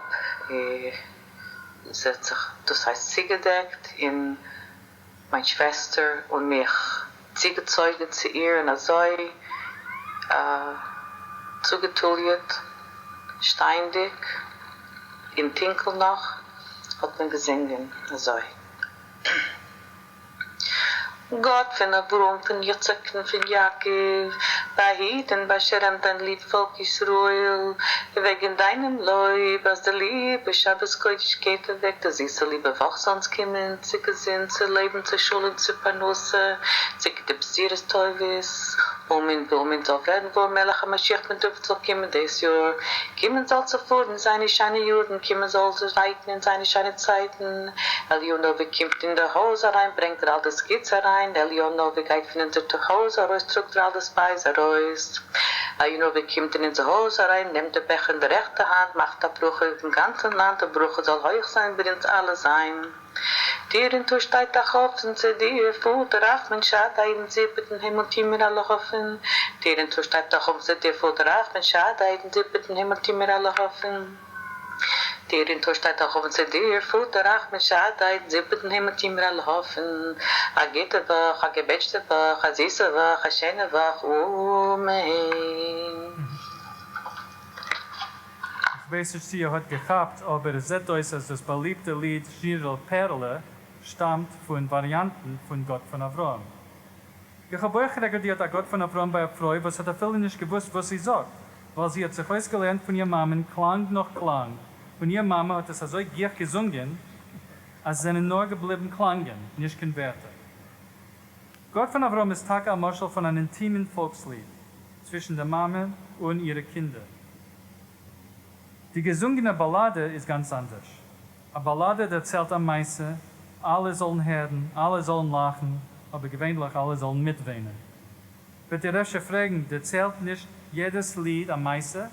זי האט זיך דאס הייסט צוגעדעקט, און מיין שוועסטער און מיך צוגעצויגן צו איר און אזוי צוגעטוליעט, שטייענדיג אין טונקל נאך, האט מען געזינגען אזוי. גאָט פֿון אַבֿרהם, פֿון יצחק און פֿון יעקבֿ, באַהיט און באַשערעם דײַן ליב פֿאָלק ישׂראל, װעגן דײַנעם לױב, אַז די ליבע שבת-קודש גײט אַװעק, די זיסע ליבע װאָך זאָל אונדז קומען, צו געזונט, צו לעבן, צו שלום, צו פּרנסה, צו גוטע בשורות טובֿות. אמן ואמן זאָל װערן װאָר, מלך המשיח בן דוד זאָל קומען דאָס יאָר, קומען זאָל צו פֿאָרן אין זײַנע שײנע יאָרן, קומען זאָל צו רײַטן אין זײַנע שײנע צײַטן. אליהו הנבֿיא קומט אין די הױז אַרײַן, ברענגט ער אַל דאָס גוטס אַרײַן. אליהו הנבֿיא גײט פֿון אונדזער הױז אַרױס, טראָגט ער אַל דאָס בײז אַרױס. אליהו הנבֿיא קומט אין אונדזער הױז אַרײַן, נעמט די בעכער אין די רעכטע האַנט, מאַכט אַ ברכה איבער דעם גאַנצן לאַנד, די ברכה זאָל הױך זײַן איבער אונדז אַלע זײַן. טיר און טאָ שטײט אַך אָפֿן צו דיר, פֿאָטער רחמן שדי, אין זיבעטן הימל טו מיר אַלע האָפֿן. טיר און טאָ שטײט אַך אָפֿן צו דיר, פֿאָטער רחמן שדי, אין זיבעטן הימל טו מיר אַלע האָפֿן. טיר און טאָ שטײט אַך אָפֿן צו דיר, פֿאָטער רחמן שדי, אין זיבעטן הימל טו מיר אַלע האָפֿן. אַ גוטע װאָך, אַ געבענטשטע װאָך, אַ זיסע װאָך, אַ שענע װאָך, אָמן. איך ווייס נישט צי איר האט געכאפט, אבער עס זעט אויס אז דאס באליבטע ליד שנירל פערלע שטאמט פון וואריאנטן פון גאט פון אברהם. איך האב אויך רעקארדירט א גאט פון אברהם ביי א פרוי וואס האט אפילו נישט געוואוסט וואס זי זאגט, ווייל זי האט זיך אויסגעלערנט פון איר מאמען קלאנג נאך קלאנג, און איר מאמע האט עס אזוי גיך געזונגען אז עס זענען נאר געבליבן קלאנגען, נישט קיין ווערטער. גאט פון אברהם איז טאקע א משל פון אן אינטימען פאלקסליד צווישן די מאמע און אירע קינדער. די געזונגענע באלאדע איז גאנץ אנדערש. א באלאדע דערציילט א מעשה, אלע זאלן הערן, אלע זאלן לאכן, אבער געווענליך אלע זאלן מיטוויינען. וועט איר אפשר פרעגן, דערציילט נישט יעדעס ליד א מעשה?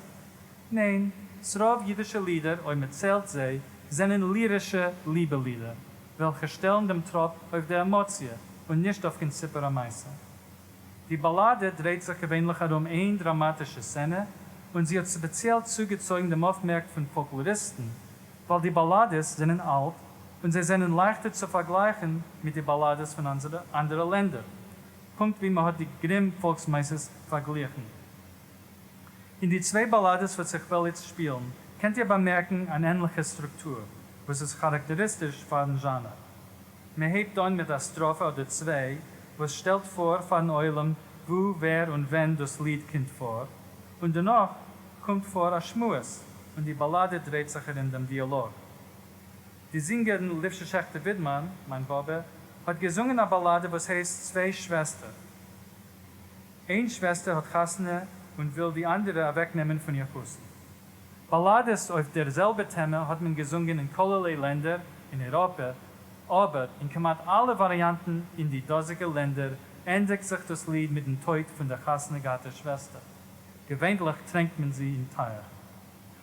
ניין, ס'רוב אידישע לידער, אויב מען ציילט זיי, זענען לירישע ליבע-לידער, וועלכע שטעלן דעם טראפ אויף די עמאציע און נישט אויף קיין סיפור המעשה. די באלאדע דרייט זיך געווענליך ארום איין דראמאטישע סצענע, און זי האט ספעציעל צוגעצויגן דעם אויפמערק פון פאלקלאריסטן, ווייל די באלאדעס זענען אלט און זיי זענען לייכטער צו פארגלייכן מיט די באלאדעס פון אנדערע לענדער, פונקט ווי מ'האט די גרים פאלקס-מעשות פארגליכן. אין די צוויי באלאדעס וואס איך וועל איצט שפילן, קענט איר באמערקן אן ענליכע סטרוקטור, וואס איז כאראקטעריסטיש פאר'ן זשאנער. מען הייבט אן מיט א סטראפע אדער צוויי וואס שטעלט פאר פארן עולם וואו, ווער און ווען דאס ליד קומט פאר, און דערנאך קומט פאר א שמועס און די באלאדע דרייט זיך ארום דעם דיאלאג. די זינגערין ליפשע שעכטער ווידמאן, מיין באבע, האט געזונגען א באלאדע וואס הייסט צוויי שוועסטער. איין שוועסטער האט חתונה און וויל די אנדערע אוועקנעמען פון איר חתן. באלאדעס אויף דער זעלבער טעמע האט מען געזונגען אין כלערליי לענדער אין אייראפע, אבער אין כמעט אלע וואריאנטן אין די דאזיגע לענדער ענדיגט זיך דאס ליד מיטן טויט פון דער חתונה געהאטער שוועסטער. געווענליך טרענקט מען זי אין טייך.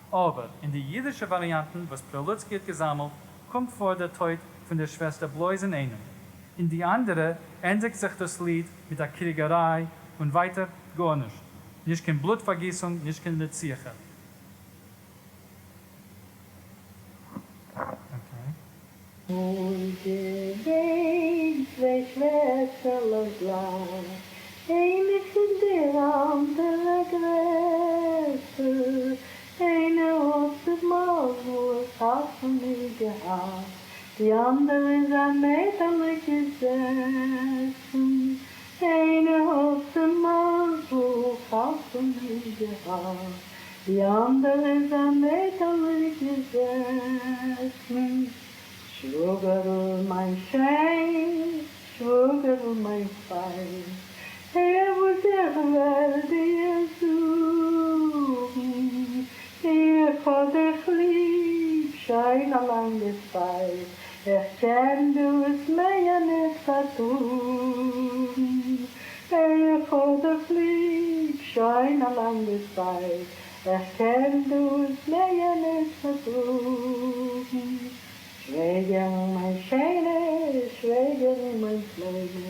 אבער אין די אידישע וואריאנטן וואס פרילוצקי האט געזאמלט קומט פאר דער טויט פון דער שוועסטער בלויז אין איינעם, אין די אנדערע ענדיגט זיך דאס ליד מיט א קריגעריי און ווייטער גארנישט, נישט קיין בלוט פארגיסונג, נישט קיין רציחה. און געווען צוויי שוועסטערלעך גלייך, איינע פון דער אנדערע גרעסער, איינע האט זיך מזל חתונה געהאט, די אנדערע איז א מיידעלע געזעסן, איינע האט זיך מזל חתונה געהאט, די אנדערע איז א מיידעלע געזעסן. שוואגערל מיין שיין, שוואגערל מיין פיין, הער וואס איך וועל דיר זאגן, איך האב דיך ליב שוין א לאנגע צייט, איך קען דאס מער ניט פארטראגן, איך האב דיך ליב שוין א לאנגע צייט, איך קען דאס מער ניט פארטראגן. שוועגערין מיין שיינע, שוועגערין מיין קליינע,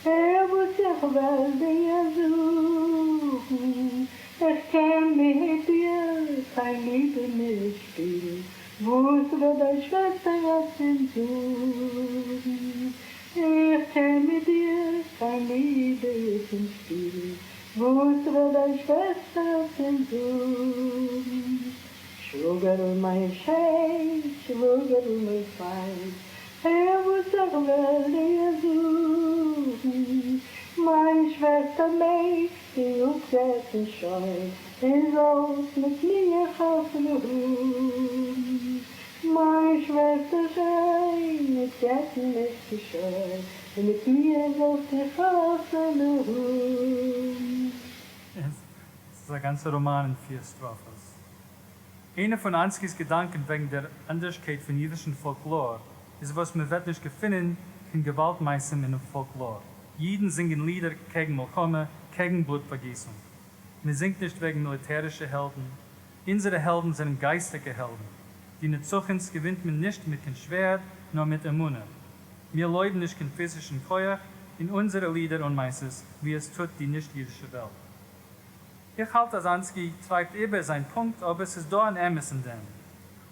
הער וואס איך וועל דיר זאגן, איך קען מיט דיר קיין ליבע נישט שפילן, וואס וועט דיין שוועסטער אצינד זאגן? איך קען מיט דיר קיין ליבע נישט שפילן, וואס וועט דיין שוועסטער אצינד זאגן? שוואגערל מיין שיין, שוואגערל מיין פיין, הער וואס איך וועל דיר זאגן, מיין שוועסטער מעג ביסטו אפגעסן שוין און זאלסט מיט מיר חתונה האבן. מיין שוועסטער שיין, ניט גט'ן מוזטו שוין און מיט מיר זאלסטו חתונה האבן. עס איז א גאנצער ראמאן אין פיר סטראפעס. איינער פון אנסקי'ס געדאנקען וועגן דער אנדערשקייט פון אידישן פאלקלאר איז וואס מען וועט נישט געפינען קיין געוואלד-מעשים אינעם פאלקלאר. אידן זינגען לידער קעגן מלחמה, קעגן בלוט-פארגיסונג. מען זינגט נישט וועגן מיליטערישע העלדן. אונזערע העלדן זענען גייסטיגע העלדן. די נצחון'ס געווינט מען נישט מיט קיין שווערד, נאר מיט אמונה. מיר לויבן נישט קיין פיזישן כח אין אונזערע לידער און מעשות, ווי עס טוט די נישט-אידישע וועלט. איך האלט אז אנסקי טרייבט איבער זיין פונקט אבער ס'איז דא אן אמת אין דעם.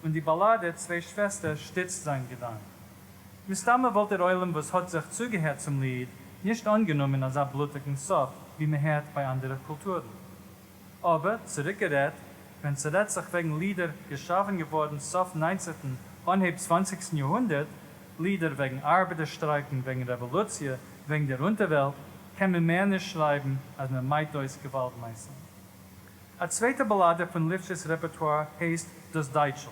און די באלאדע צוויי שוועסטער שטיצט זיין געדאנק. מסתמא וואלט דער עולם וואס האט זיך צוגעהערט צום ליד נישט אנגענומען אזא בלוטיגן סוף ווי מ'הערט ביי אנדערע קולטורן. אבער, צוריקגערעדט, ווען ס'רעדט זיך וועגן לידער געשאפן געווארן סוף ניינצעטן אנהייב צוואנציגסטן יארהונדערט, לידער וועגן ארבעטער שטרייקן, וועגן רעוואלוציע, וועגן דער אונטערוועלט, קען מען מער נישט שרייבן אז מען מיידט אויס געוואלד מעשים. א צווייטע באלאדע פון ליפשיץ רעפערטואר הייסט דאס דייטשל.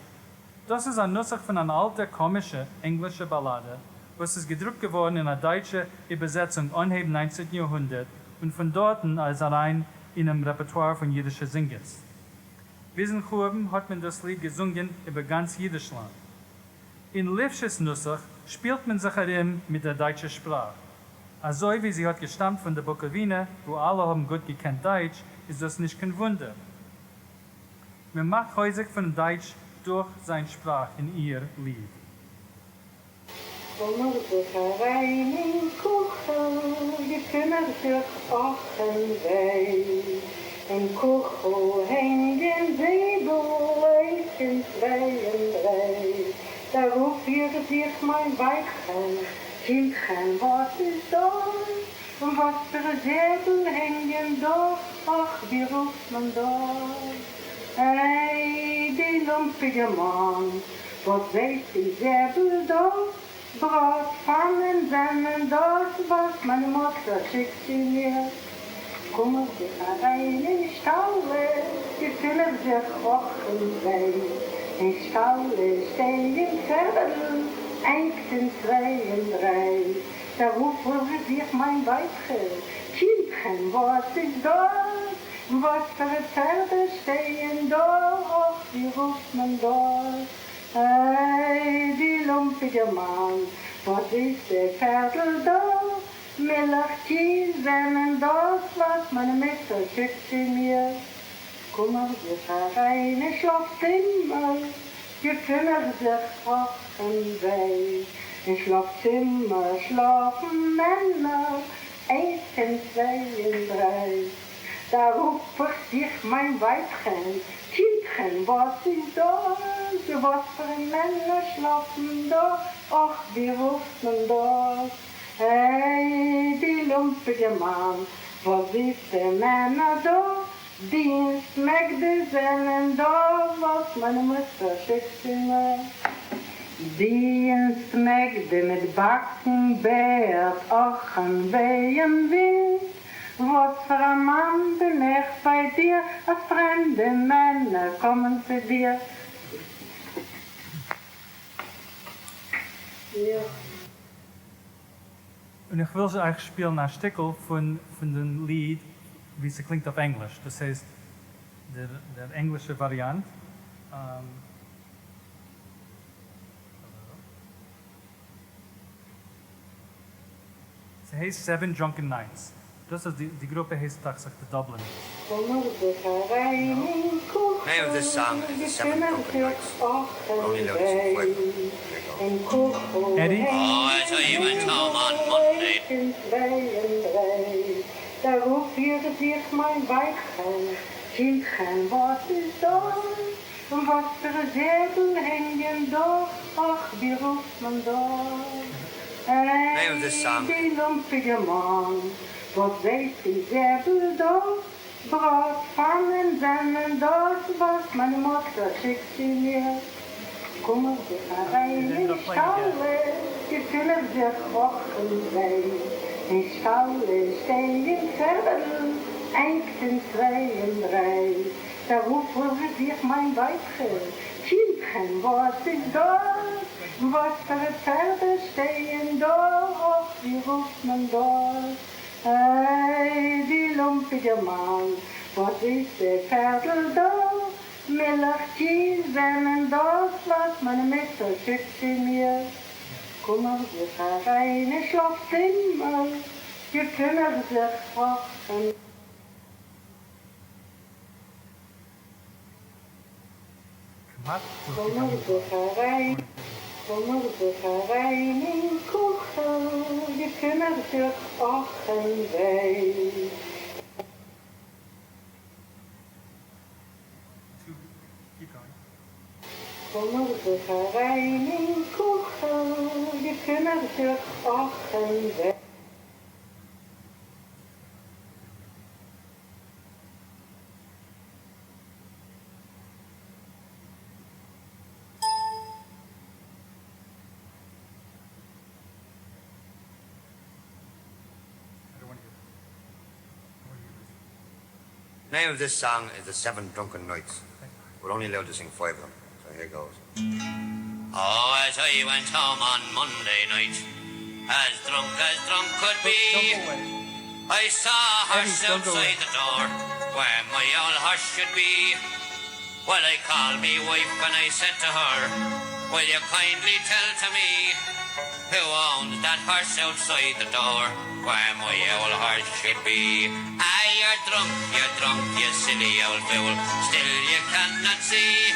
דאס איז א נוסח פון אן אלטע קאמישע ענגלישע באלאדע וואס איז געדרוקט געווארן אין א דייטשע איבערזעצונג אנהייב ניינצעטן יארהונדערט און פון דארטן איז אריין אינעם רעפערטואר פון אידישע זינגערס. ביזן חורבן האט מען דאס ליד געזונגען איבער גאנץ אידישלאנד. אין ליפשיץ נוסח שפילט מען זיך ארום מיט דער דייטשער שפראך. אזוי ווי זי האט געשטאמט פון דער בוקאווינע, וואו אלע האבן גוט געקענט דייטש, איז דאס נישט קיין וואונדער. מען מאכט חוזק פונעם דייטש דורך זיין שפראך אין איר ליד. קום איך זיך אריין אין קוכל, געפין איך זיך אָך און וויי. אין קוכל הענגען זיבל, איינס און צוויי און דריי. דאַ רוף איך זיך מיין ווייבכען, קינדכען, וואָס איז דאָס? און וואָס פאַר אַ זיבל הענגען דאָ? אָך, ווי רופט מען דאָס? איי, די לומפּיגע מאַן, וואָס זעסט די זיבל דאָ? בראָט-פאַנען זענען דאָס, וואָס מיין מוטער שיקט צו מיר. קום איך זיך אַריין אין שטאַלע, געפין איך זיך אָך און וויי. אין שטאַלע שטייען פערדל, איינס און צוויי און דריי. דאַ רוף איך זיך מיין ווייבכל, קינדכען, וואָס איז דאָס? וואָס פאַר אַ פערדל שטייען דאָ? אָך, ווי רופט מען דאָס? איי, די לומפּיגע מאַן, וואָס איז די פערדל דאָ? מילך קי זענען דאָס, וואָס מיין מוטער שיקט צו מיר. קום איך זיך אַריין אין שלאָפצימער, געפין איך זיך אָך און וויי. אין שלאָפצימער שלאָפן מענער, איינס און צוויי און דריי. דאַ רוף איך זיך מיין ווייבכען, קינדכען, וואָס איז דאָס? וואָס פאַר מענער שלאָפן דאָ? אָך, ווי רופט מען דאָס? איי, די לומפּיגע מאַן, וואָס איז די מענער דאָ? דינסט-מעגדע זענען דאָ, וואָס מיין מוטער שיקט צו מיר. דינסט-מעגדע מיט באַקן-בערד, אָך און וויי און ווינד, וואָס פאַר אַ מאַן בין איך ביי דיר, אַז פרעמדע מענער קומען צו דיר? און איך וויל אייך שפילן א שטיקל פון פון דעם ליד ווי ס'קלינגט אויף ענגליש, דאס הייסט דער דער ענגלישער וואריאנט. ס'הייסט Seven Drunken Nights. דאס איז די די גרופע הייסט דאכט זיך די Dubliners. קום איך זיך אריין אין Name of קוכל, this song is the געפין Seven איך Drunken זיך Nights. אָך און Only notice in וויי. Fuego. There you go. אין קוכל Eddie? Oh, הענגען I tell you, I tell זיבל, 'em on Monday. איינס און צוויי און דריי. דאַ רוף איך זיך מיין ווייבכען, קינדכען, וואָס איז דאָס? און וואָס פאַר אַ זיבל הענגען דאָ? אָך, ווי רופט מען דאָס? Name of this איי, song די לומפּיגע מאַן, וואָס זעסט די זיבל דאָ? בראָט-פאַנען זענען דאָס, וואָס מיין מוטער שיקט צו מיר. קום איך זיך אַריין It אין ended up playing again. שטאַלע, געפין איך זיך אָך און וויי. אין שטאַלע שטייען פערדל, איינס און צוויי און דריי. דערויף רוף איך מיין ווייבכל, קינדכן, וואס איז דאס? וואס פאר א פערדע שטייען דא? אך, ווי רופט מען דאס? איי, די לומפיגער מאן, וואס איז די פערדל דא? מילך קי זענען דאס וואס מיין מוטער שיקט צו מיר. קום איך זיך אריין אין שלאף צימער, געפין איך זיך רחל. כמעט קום דורכגעגאנגען איך זיך אריין, קום איך זיך אריין אין קוכעל, געפין איך זיך אך און וויי. קום איך זיך אריין אין קוכעל, געפין איך זיך אך און וויי. Name of this song is The Seven Drunken Nights. We're only allowed to sing five of them, so here goes. Oh, as I went home on Monday night, as drunk as drunk could be, I saw a horse outside the door where my old horse should be. Well, I called me wife and I said to her, Will you kindly tell to me who owns that horse outside the door where my old horse should be? Ah, you're drunk, you're drunk, you silly old fool, still you cannot see.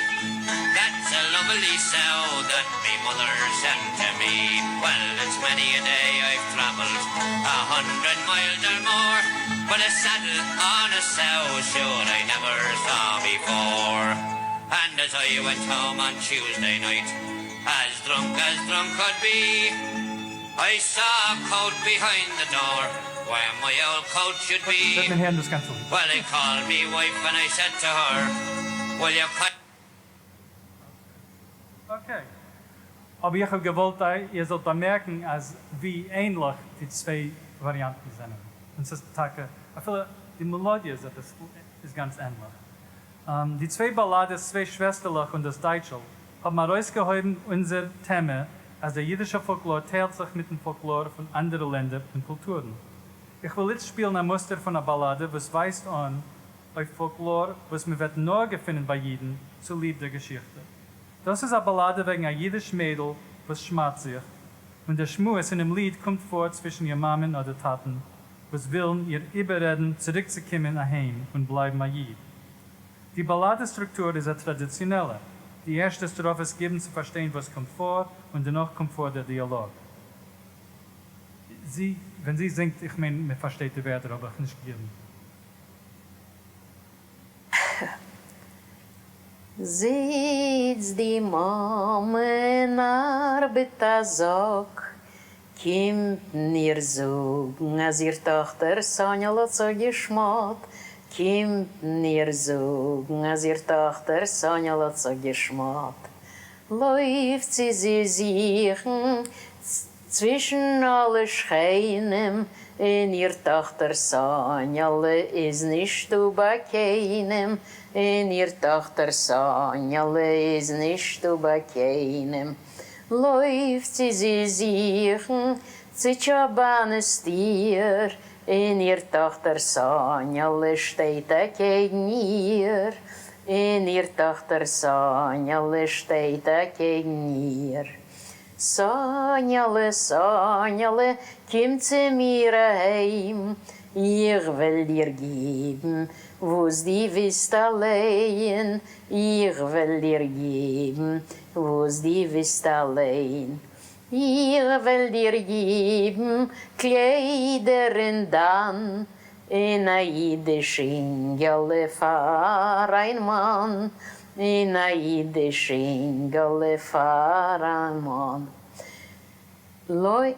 That's a lovely sow that me mother sent to me. Well, it's many a day I've travelled 100 miles or more, but a saddle on a sow sure I never saw before. And as I went home on Tuesday night, as drunk as drunk could be, I saw a coat behind the door where my old coat should be. וועט מען הערן דאס גאנצע ליד. Well, I called me wife and I said to her, Will you kindly Okay. אבער איך האב געוואלט איר זאלט באמערקן אז ווי ענליך די צוויי וואריאנטן זענען. און ס'איז טאקע, אפילו די מעלאדיע איז עפעס איז גאנץ ענליך. די צוויי באלאדעס צוויי שוועסטערלעך און דאס דייטשל האבן ארויסגעהויבן אונזער טעמע אז דער אידישער פאלקלאר טיילט זיך מיטן פאלקלאר פון אנדערע לענדער און קולטורן. איך וויל איצט שפילן א מוסטער פון א באלאדע וואס ווייזט אן אויף פאלקלאר וואס מען וועט נאר געפינען ביי אידן צוליב דער געשיכטע. דאס איז א באלאדע וועגן א אידיש מיידל וואס שמד'ט זיך, און דער שמועס אינעם ליד קומט פאר צווישן איר מאמען אדער טאטן וואס ווילן איר איבעררעדן צוריקצוקומען אהיים און בלייבן א איד. די באלאדע סטרוקטור איז א טראדיציאנעלע, די ערשטע סטראפעס גיבן צו פארשטיין וואס קומט פאר, און דערנאך קומט פאר דער דיאלאג. זי, ווען זי זינגט, איך מיין מען פארשטייט די ווערטער האב איך נישט געגעבן. זיצט די מאמע און ארבעט א זאק, קומט איר זאגן אז איר טאכטער סאניע'לע האט זיך געשמד'ט, קומט איר זאגן אז איר טאכטער סאניע'לע האט זיך געשמד'ט, לויפט זי זי זוכן צווישן אלע שכנים, און איר טאכטער סאניע'לע איז נישטא ביי קיינעם, און איר טאכטער סאניע'לע איז נישטא ביי קיינעם. לויפט זי זי זוכן צו טשאבאנעס טיר, און איר טאכטער סאניע'לע שטייט אקעגן איר, און איר טאכטער סאניע'לע שטייט אקעגן איר. סאניע'לע, סאניע'לע, קום צו מיר אהיים, איך וועל דיר גיבן וואס דו ווילסט אליין, איך וועל דיר גיבן וואס דו ווילסט אליין, איך וועל דיר גיבן קליידער און דאן און א אידיש אינגעלע פאר איין מאן, און א אידיש אינגעלע פאר א מאן. לוי.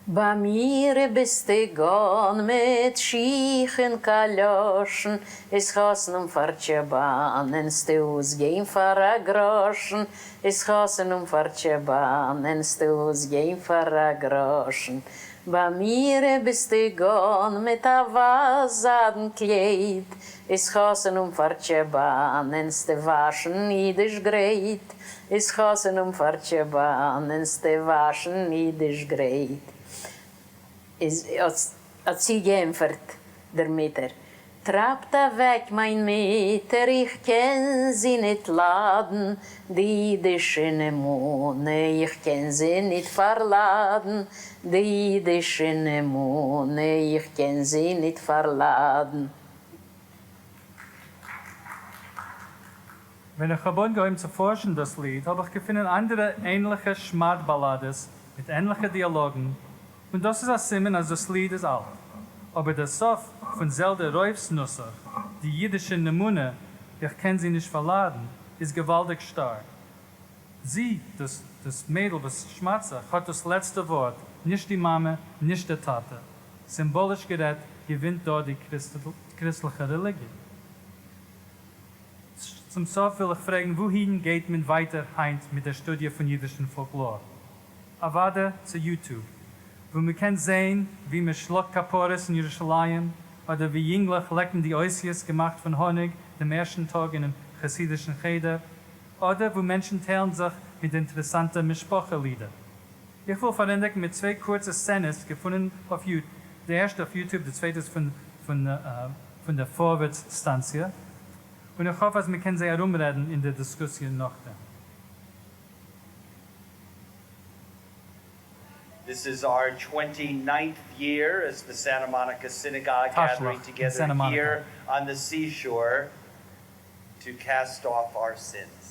ביי מיר ביסטו גאן מיט שיך און קאלאשן, איז חתנים פאר טשעבאנען ס'טו אויסגיין פאר א גראשן, איז חתנים פאר טשעבאנען ס'טו אויסגיין פאר א גראשן. בײַ מיר ביסטו גאָן מיט אַ װײַס זײַדן קלײד, איז חתנים פֿאַר טשעבאַנען ס'טו װאַשן ייִדיש גרײט, איז חתנים פֿאַר טשעבאַנען ס'טו װאַשן ייִדיש גרײט. איז האָט זי געענטפֿערט דער מוטער, טרײַבט אַװעק מײַן מוטער, איך קען זי ניט לײַדן, די ייִדישע נאמנה, איך קען זי ניט פֿאַרלײַדן, די ייִדישע נאמנה, איך קען זי ניט פֿאַרלײַדן. ווען איך האב אנגעהויבן צו פארשן דאס ליד האב איך געפונען אנדערע ענליכע שמד באלאדעס מיט ענליכע דיאלאגן, און דאס איז א סימן אז דאס ליד איז אלט. אבער דער סוף פון זעלדע רויף'ס נוסח, די אידישע נאמנה, איך קען זי נישט פארליידן, איז געוואלדיג שטארק. זי, דאס דאס מיידל וואס שמד'ט זיך, האט דאס לעצטע ווארט, נישט די מאמע, נישט דער טאטע. סימבאליש גערעדט, געווינט דא די קריסטליכע רעליגיע. צום סוף וויל איך פרעגן, וואוהין גייט מען ווייטער היינט מיט דער שטודיע פון אידישן פאלקלאר? אוודאי צו YouTube, וואו מען קען זען ווי מען שלאגט כפרות אין ירושלים, אדער ווי יונגלעך לעקן די אותיות געמאכט פון האניג דעם ערשטן טאג אינעם חסידישן חדר, אדער וואו מענטשן טיילן זיך מיט אינטערעסאנטע משפחה לידער. איך וויל פארענדיגן מיט צוויי קורצע סצענעס געפונען אויף יו די ערשטע אויף YouTube, די צווייטע איז פון פון דער פארווערטס סטאנציע, און איך האף אז מען קען זיי ארומרעדן אין דער דיסקוסיע נאכדעם. This is our 29th year as the Santa Monica Synagogue gathering Tashlich in together Santa Monica. here on the seashore to cast off our sins.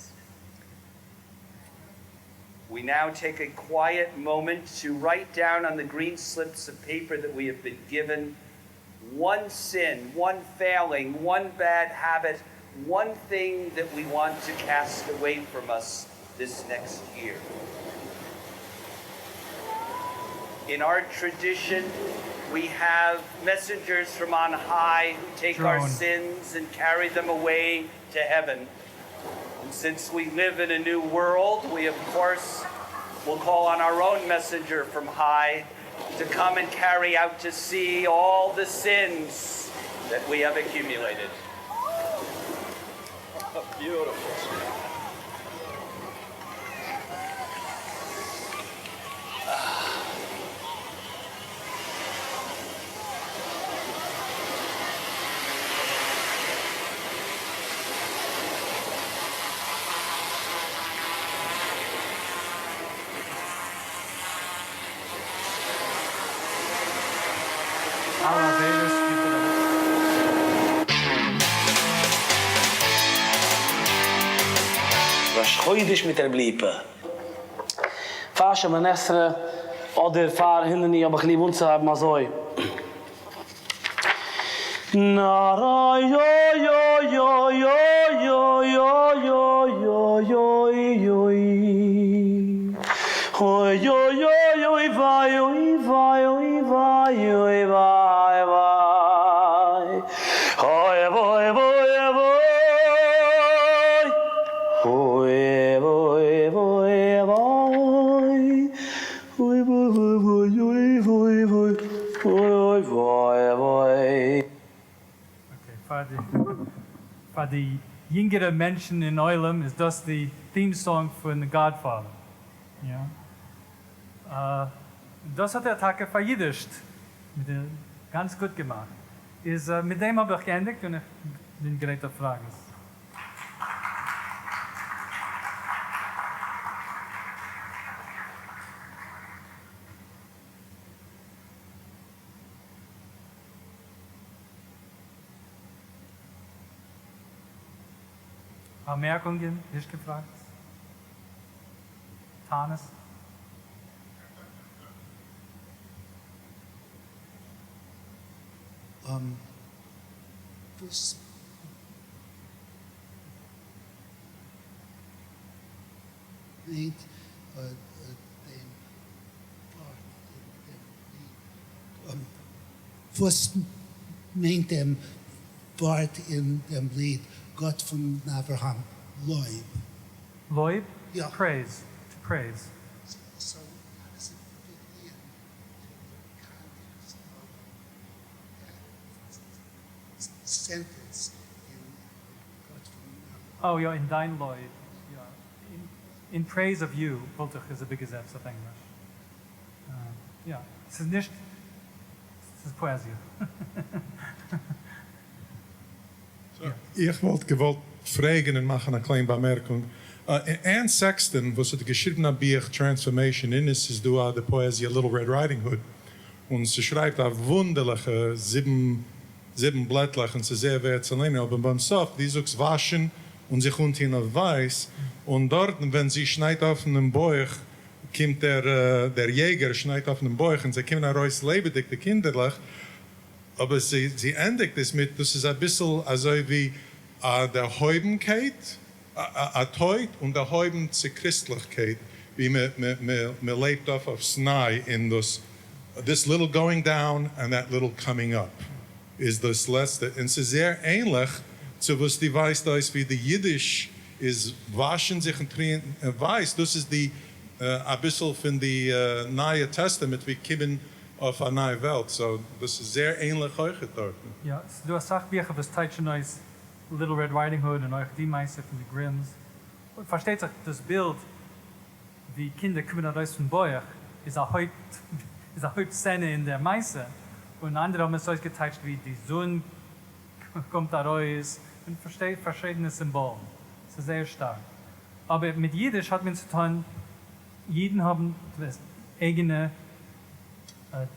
We now take a quiet moment to write down on the green slips of paper that we have been given one sin, one failing, one bad habit, one thing that we want to cast away from us this next year. In our tradition, we have messengers from on high who take our Drone. sins and carry them away to heaven. And since we live in a new world, we of course will call on our own messenger from high to come and carry out to sea all the sins that we have accumulated. Beautiful. אלע עבירות גיבט ער אוועק. ראש חודש מיט רב ליפא. פאר שמונה עשרה אדער פאר הנני האב איך ליב אנצוהייבן אזוי. Okay, פאר די פאר די יונגערע מענטשן אין עולם איז דאס די theme song פון Godfather. יא. דאס האט ער טאקע פאראידישט, מיט די גאנץ גוט געמאכט. איז מיט דעם האב איך געענדיגט און איך בין גרייט אויף פראגעס. באמערקונגען? נישט געפרעגט? טענות? וואס מיינט דעם ווארט אין דעם ליד? וואס מיינט דעם ווארט אין דעם ליד גאט פון אברהם לויב? לויב? יא. Praise, to praise. So how does it fit in to the sentence אין גאט פון אברהם. Oh יא, אין דיין לויב, יא, in praise of you וואלט איך עס איבערגעזעצט אויף ענגליש. יא, ס'איז נישט, ס'איז פאעזיע. איך וואלט געוואלט פרעגן און מאכן א קליין באמערקונג. ען סעקסטאן וואס האט געשריבן א בוך Transformation אין עס איז דא א די פאעזיע Little Red Riding Hood און זי שרייבט א וואונדערליכע זיבן זיבן בלעטלעך און ס'איז זייער ווערט צו ליינען אבער ביים סוף דו זאגסט וואשן און זיך אנטוהן אויף ווייס און דארטן ווען זי שניידט אפן דעם בויך קומט דער דער יעגער שניידט אפן דעם בויך און זיי קומען ארויס לעבעדיג די קינדערלעך אבער זי זי ענדיגט עס מיט דאס איז אביסל אזוי ווי א דערהויבנקייט א טויט און דערהויבן צו קריסטליכקייט ווי מען לעבט אויף אויפס ניי אין דאס this little going down and that little coming up איז דאס לעצטע און ס'איז זייער ענליך צו וואס דו ווייזט אויס ווי די אידיש איז וואשן זיך און טוען ווייס דאס איז די אביסל פון די נייע טעסטאמענט ווי קומען אויף א נייע וועלט so דאס איז זייער ענליך אויכעט דארטן. יא, ס'איז דא אסאך ביכער וואס טייטשן אויס Little Red Riding Hood און אויך די מעשה פון די גרימס, און פארשטייט זיך דאס בילד ווי קינדער קומען ארויס פון בויך איז א הויפט איז א הויפט סצענע אין דער מעשה, און אנדערע האבן עס אויסגעטייטשט ווי די זון קומט ארויס, און פארשטייט פארשידענע סימבאלן, ס'איז זייער שטארק. אבער מיט אידיש האט מען צו טון, אידן האבן אייגענע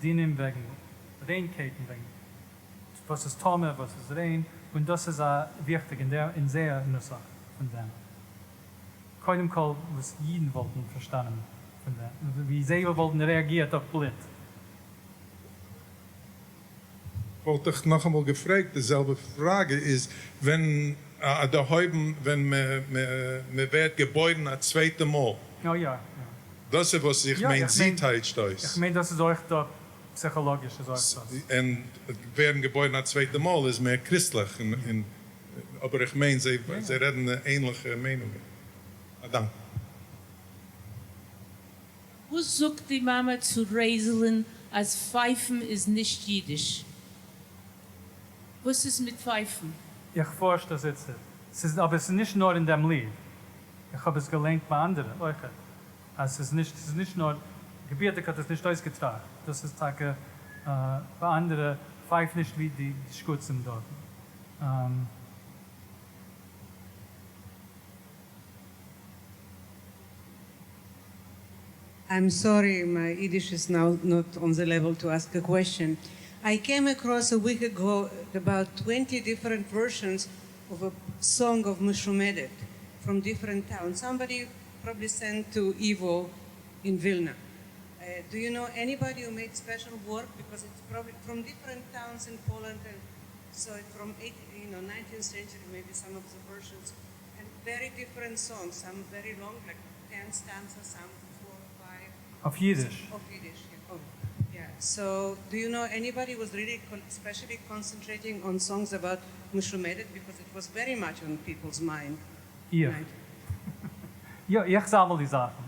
דינים וועגן ריינקייט און וועגן וואס איז טמא וואס איז ריין, און דאס איז א וויכטיג אין דער אין זייער נוסח פון דעם. קודם כל וואס אידן וואלטן פארשטאנען פון דעם, ווי זיי וואלטן רעאגירט אויף בלוט. וואלט איך נאכאמאל געפרעגט די זעלבע פראגע, איז ווען א דערהויבן ווען מען ווערט געבוירן א צווייטע מאל? יא יא. דאס איז וואס איך מיין זי טייטשט אויס. איך מיין דאס איז אויך דא פסיכאלאגיש איז אויך דאס. און ווערן געבוירן א צווייטע מאל איז מער קריסטליך, אבער איך מיין זיי רעדן ענליכע מיינונגען. א דאנק. וואס זאגט די מאמע צו רייזלען אז פייפן איז נישט אידיש? וואס איז מיט פייפן? איך פארש דאס איצטערט. ס'איז אבער ס'איז נישט נאר אין דעם ליד. איך האב עס געליינט ביי אנדערע אויכעט. אז ס'איז נישט ס'איז נישט נאר געבירטיג האט עס נישט אויסגעטראכט. דאס איז טאקע ביי אנדערע פייף נישט ווי די שקצים דארטן. I'm sorry, my Yiddish is now not on the level to ask a question. I came across a week ago about 20 different versions of a song of Meshumedet from different towns. Somebody probably sent to YIVO in Vilna. Uh, do you know anybody who made special work? Because it's probably from different towns in Poland, and so from eight, you know, 19th century, maybe some of the versions, and very different songs. Some very long, like 10 stanzas, some four, five. אויף אידיש. Of Yiddish, yeah. Oh, yeah. So, do you know anybody who was really con especially concentrating on songs about Meshumedet because it was very much on people's mind? איך. יא, איך זאמל די זאכן.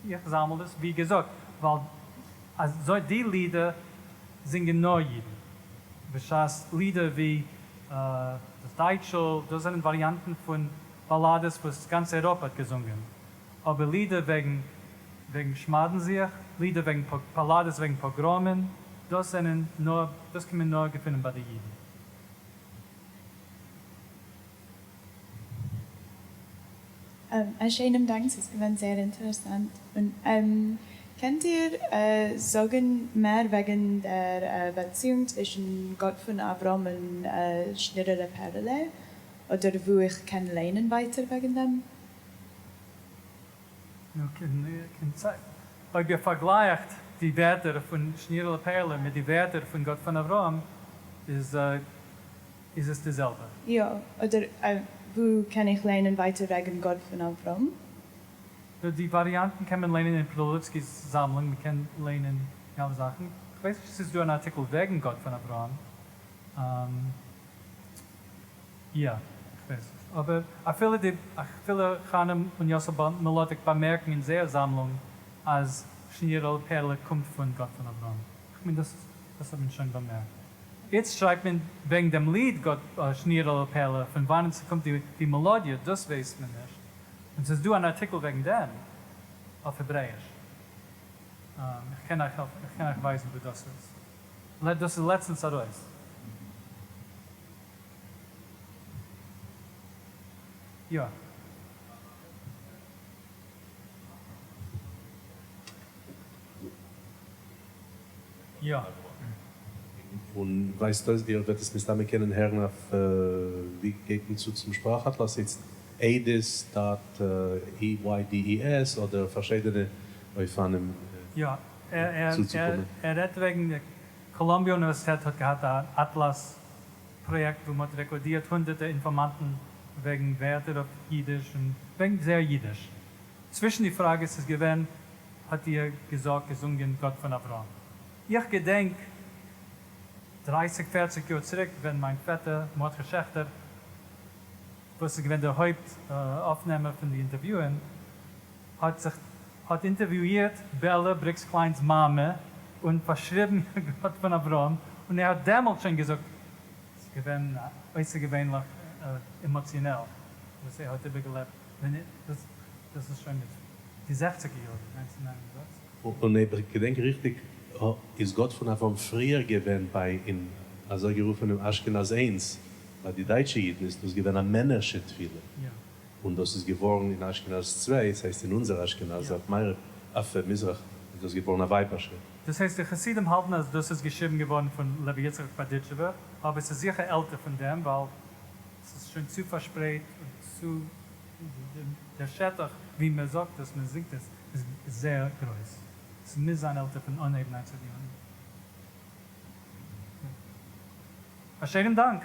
איך זאמל דאס, ווי געזאגט, ווייל אזוי די לידער זינגען נאר אידן, בשעת לידער ווי דאס דייטשל, דאס זענען וואריאנטן פון באלאדעס וואס גאנץ אייראפע האט געזונגען, אבער לידער וועגן וועגן שמד'ן זיך, לידער וועגן באלאדעס וועגן פאגראמען, דאס זענען נאר, דאס קען מען נאר געפינען ביי די אידן. א שיינעם דאנק, ס'איז געווען זייער אינטערעסאנט. און קענט איר זאגן מער וועגן דער באציאונג צווישן גאט פון אברהם און שנירעלע פערעלע? אדער וואו איך קען ליינען ווייטער וועגן דעם? נו, אויב איר פארגלייכט די ווערטער פון שנירעלע פערעלע מיט די ווערטער פון גאט פון אברהם, איז איז עס די זעלבע. יא, אדער וואו קען איך ליינען ווייטער וועגן גאט פון אברהם? די וואריאנטן קען מען ליינען אין פרילוצקי'ס זאמלונג, מען קען ליינען די אלע זאכן, כ'ווייס נישט צו ס'איז דא אן ארטיקל וועגן גאט פון אברהם, יא, כ'ווייס נישט, אבער אפילו די אפילו חנה און יאסל מלאטיק באמערקן אין זייער זאמלונג אז שנירל פערלע קומט פון גאט פון אברהם, כ'מיין דאס דאס האט מען שוין באמערקט. איצט שרייבט מען וועגן דעם ליד גאט שנירעלע פעלע, פון וואנען ס'קומט די מעלאדיע דאס ווייסט מען נישט, און ס'איז דא אן ארטיקל וועגן דעם אויף העברעיש, איך קען אייך העלפן, איך קען אייך ווייזן וואו דאס איז, דאס איז לעצטנס ארויס. יא. יא. און ווייזט אויס איר וועט עס מסתמא קענען הערן אויף ווי גייט מען צו צום שפראך אטלאס איצט עדות דאט EYDES אדער פארשיידענע אופנים יא, צוצוקומען. ער רעדט וועגן די קאלאמביע אוניווערסיטעט האט געהאט א אטלאס פראיעקט וואו מ'האט רעקארדירט הונדערטער אינפארמאנטן וועגן ווערטער אויף אידיש און וועגן זייער אידיש. צווישן די פראגעס איז געווען האט איר געזאגט געזונגען גאט פון אברהם? איך געדענק דרייסיג פערציג יאר צוריק ווען מיין פעטער מרדכי שעכטער וואס איז געווען דער הויפט אויפנעמער פון די אינטערוויוען האט זיך האט אינטערוויואירט בעלע בריקס קליינ'ס מאמע און פארשריבן גאט פון אברהם און ער האט דעמאלט שוין געזאגט ס'איז געווען אויסערגעווענליך עמאציאנעל וואס ער האט איבערגעלעבט ווען דאס דאס איז שוין מיט די זעכציגער יארן, 1969. און אויב איך געדענק ריכטיג איז גאט פון אברהם פריער געווען ביי אין אזוי גערופענעם אשכנז איינס, ביי די דייטשע אידן איז דאס געווען א מענערשע תפילה, און דאס איז געווארן אין אשכנז צוויי, ס'הייסט אין אונזער אשכנז אויף מערב, אויף מזרח איז דאס געווארן א ווייבערשע. דאס הייסט די חסידים האלטן אז דאס איז געשריבן געווארן פון לוי יצחק בארדיטשובער, אבער ס'איז זיכער עלטער פון דעם ווייל ס'איז שוין צו פארשפרייט און צו דער שטח ווי מען זאגט עס, מען זינגט עס, איז זייער גרויס. ס'מוז זיין עלטער פון אנהייב ניינצענטן יארהונדערט. א שענעם דאנק!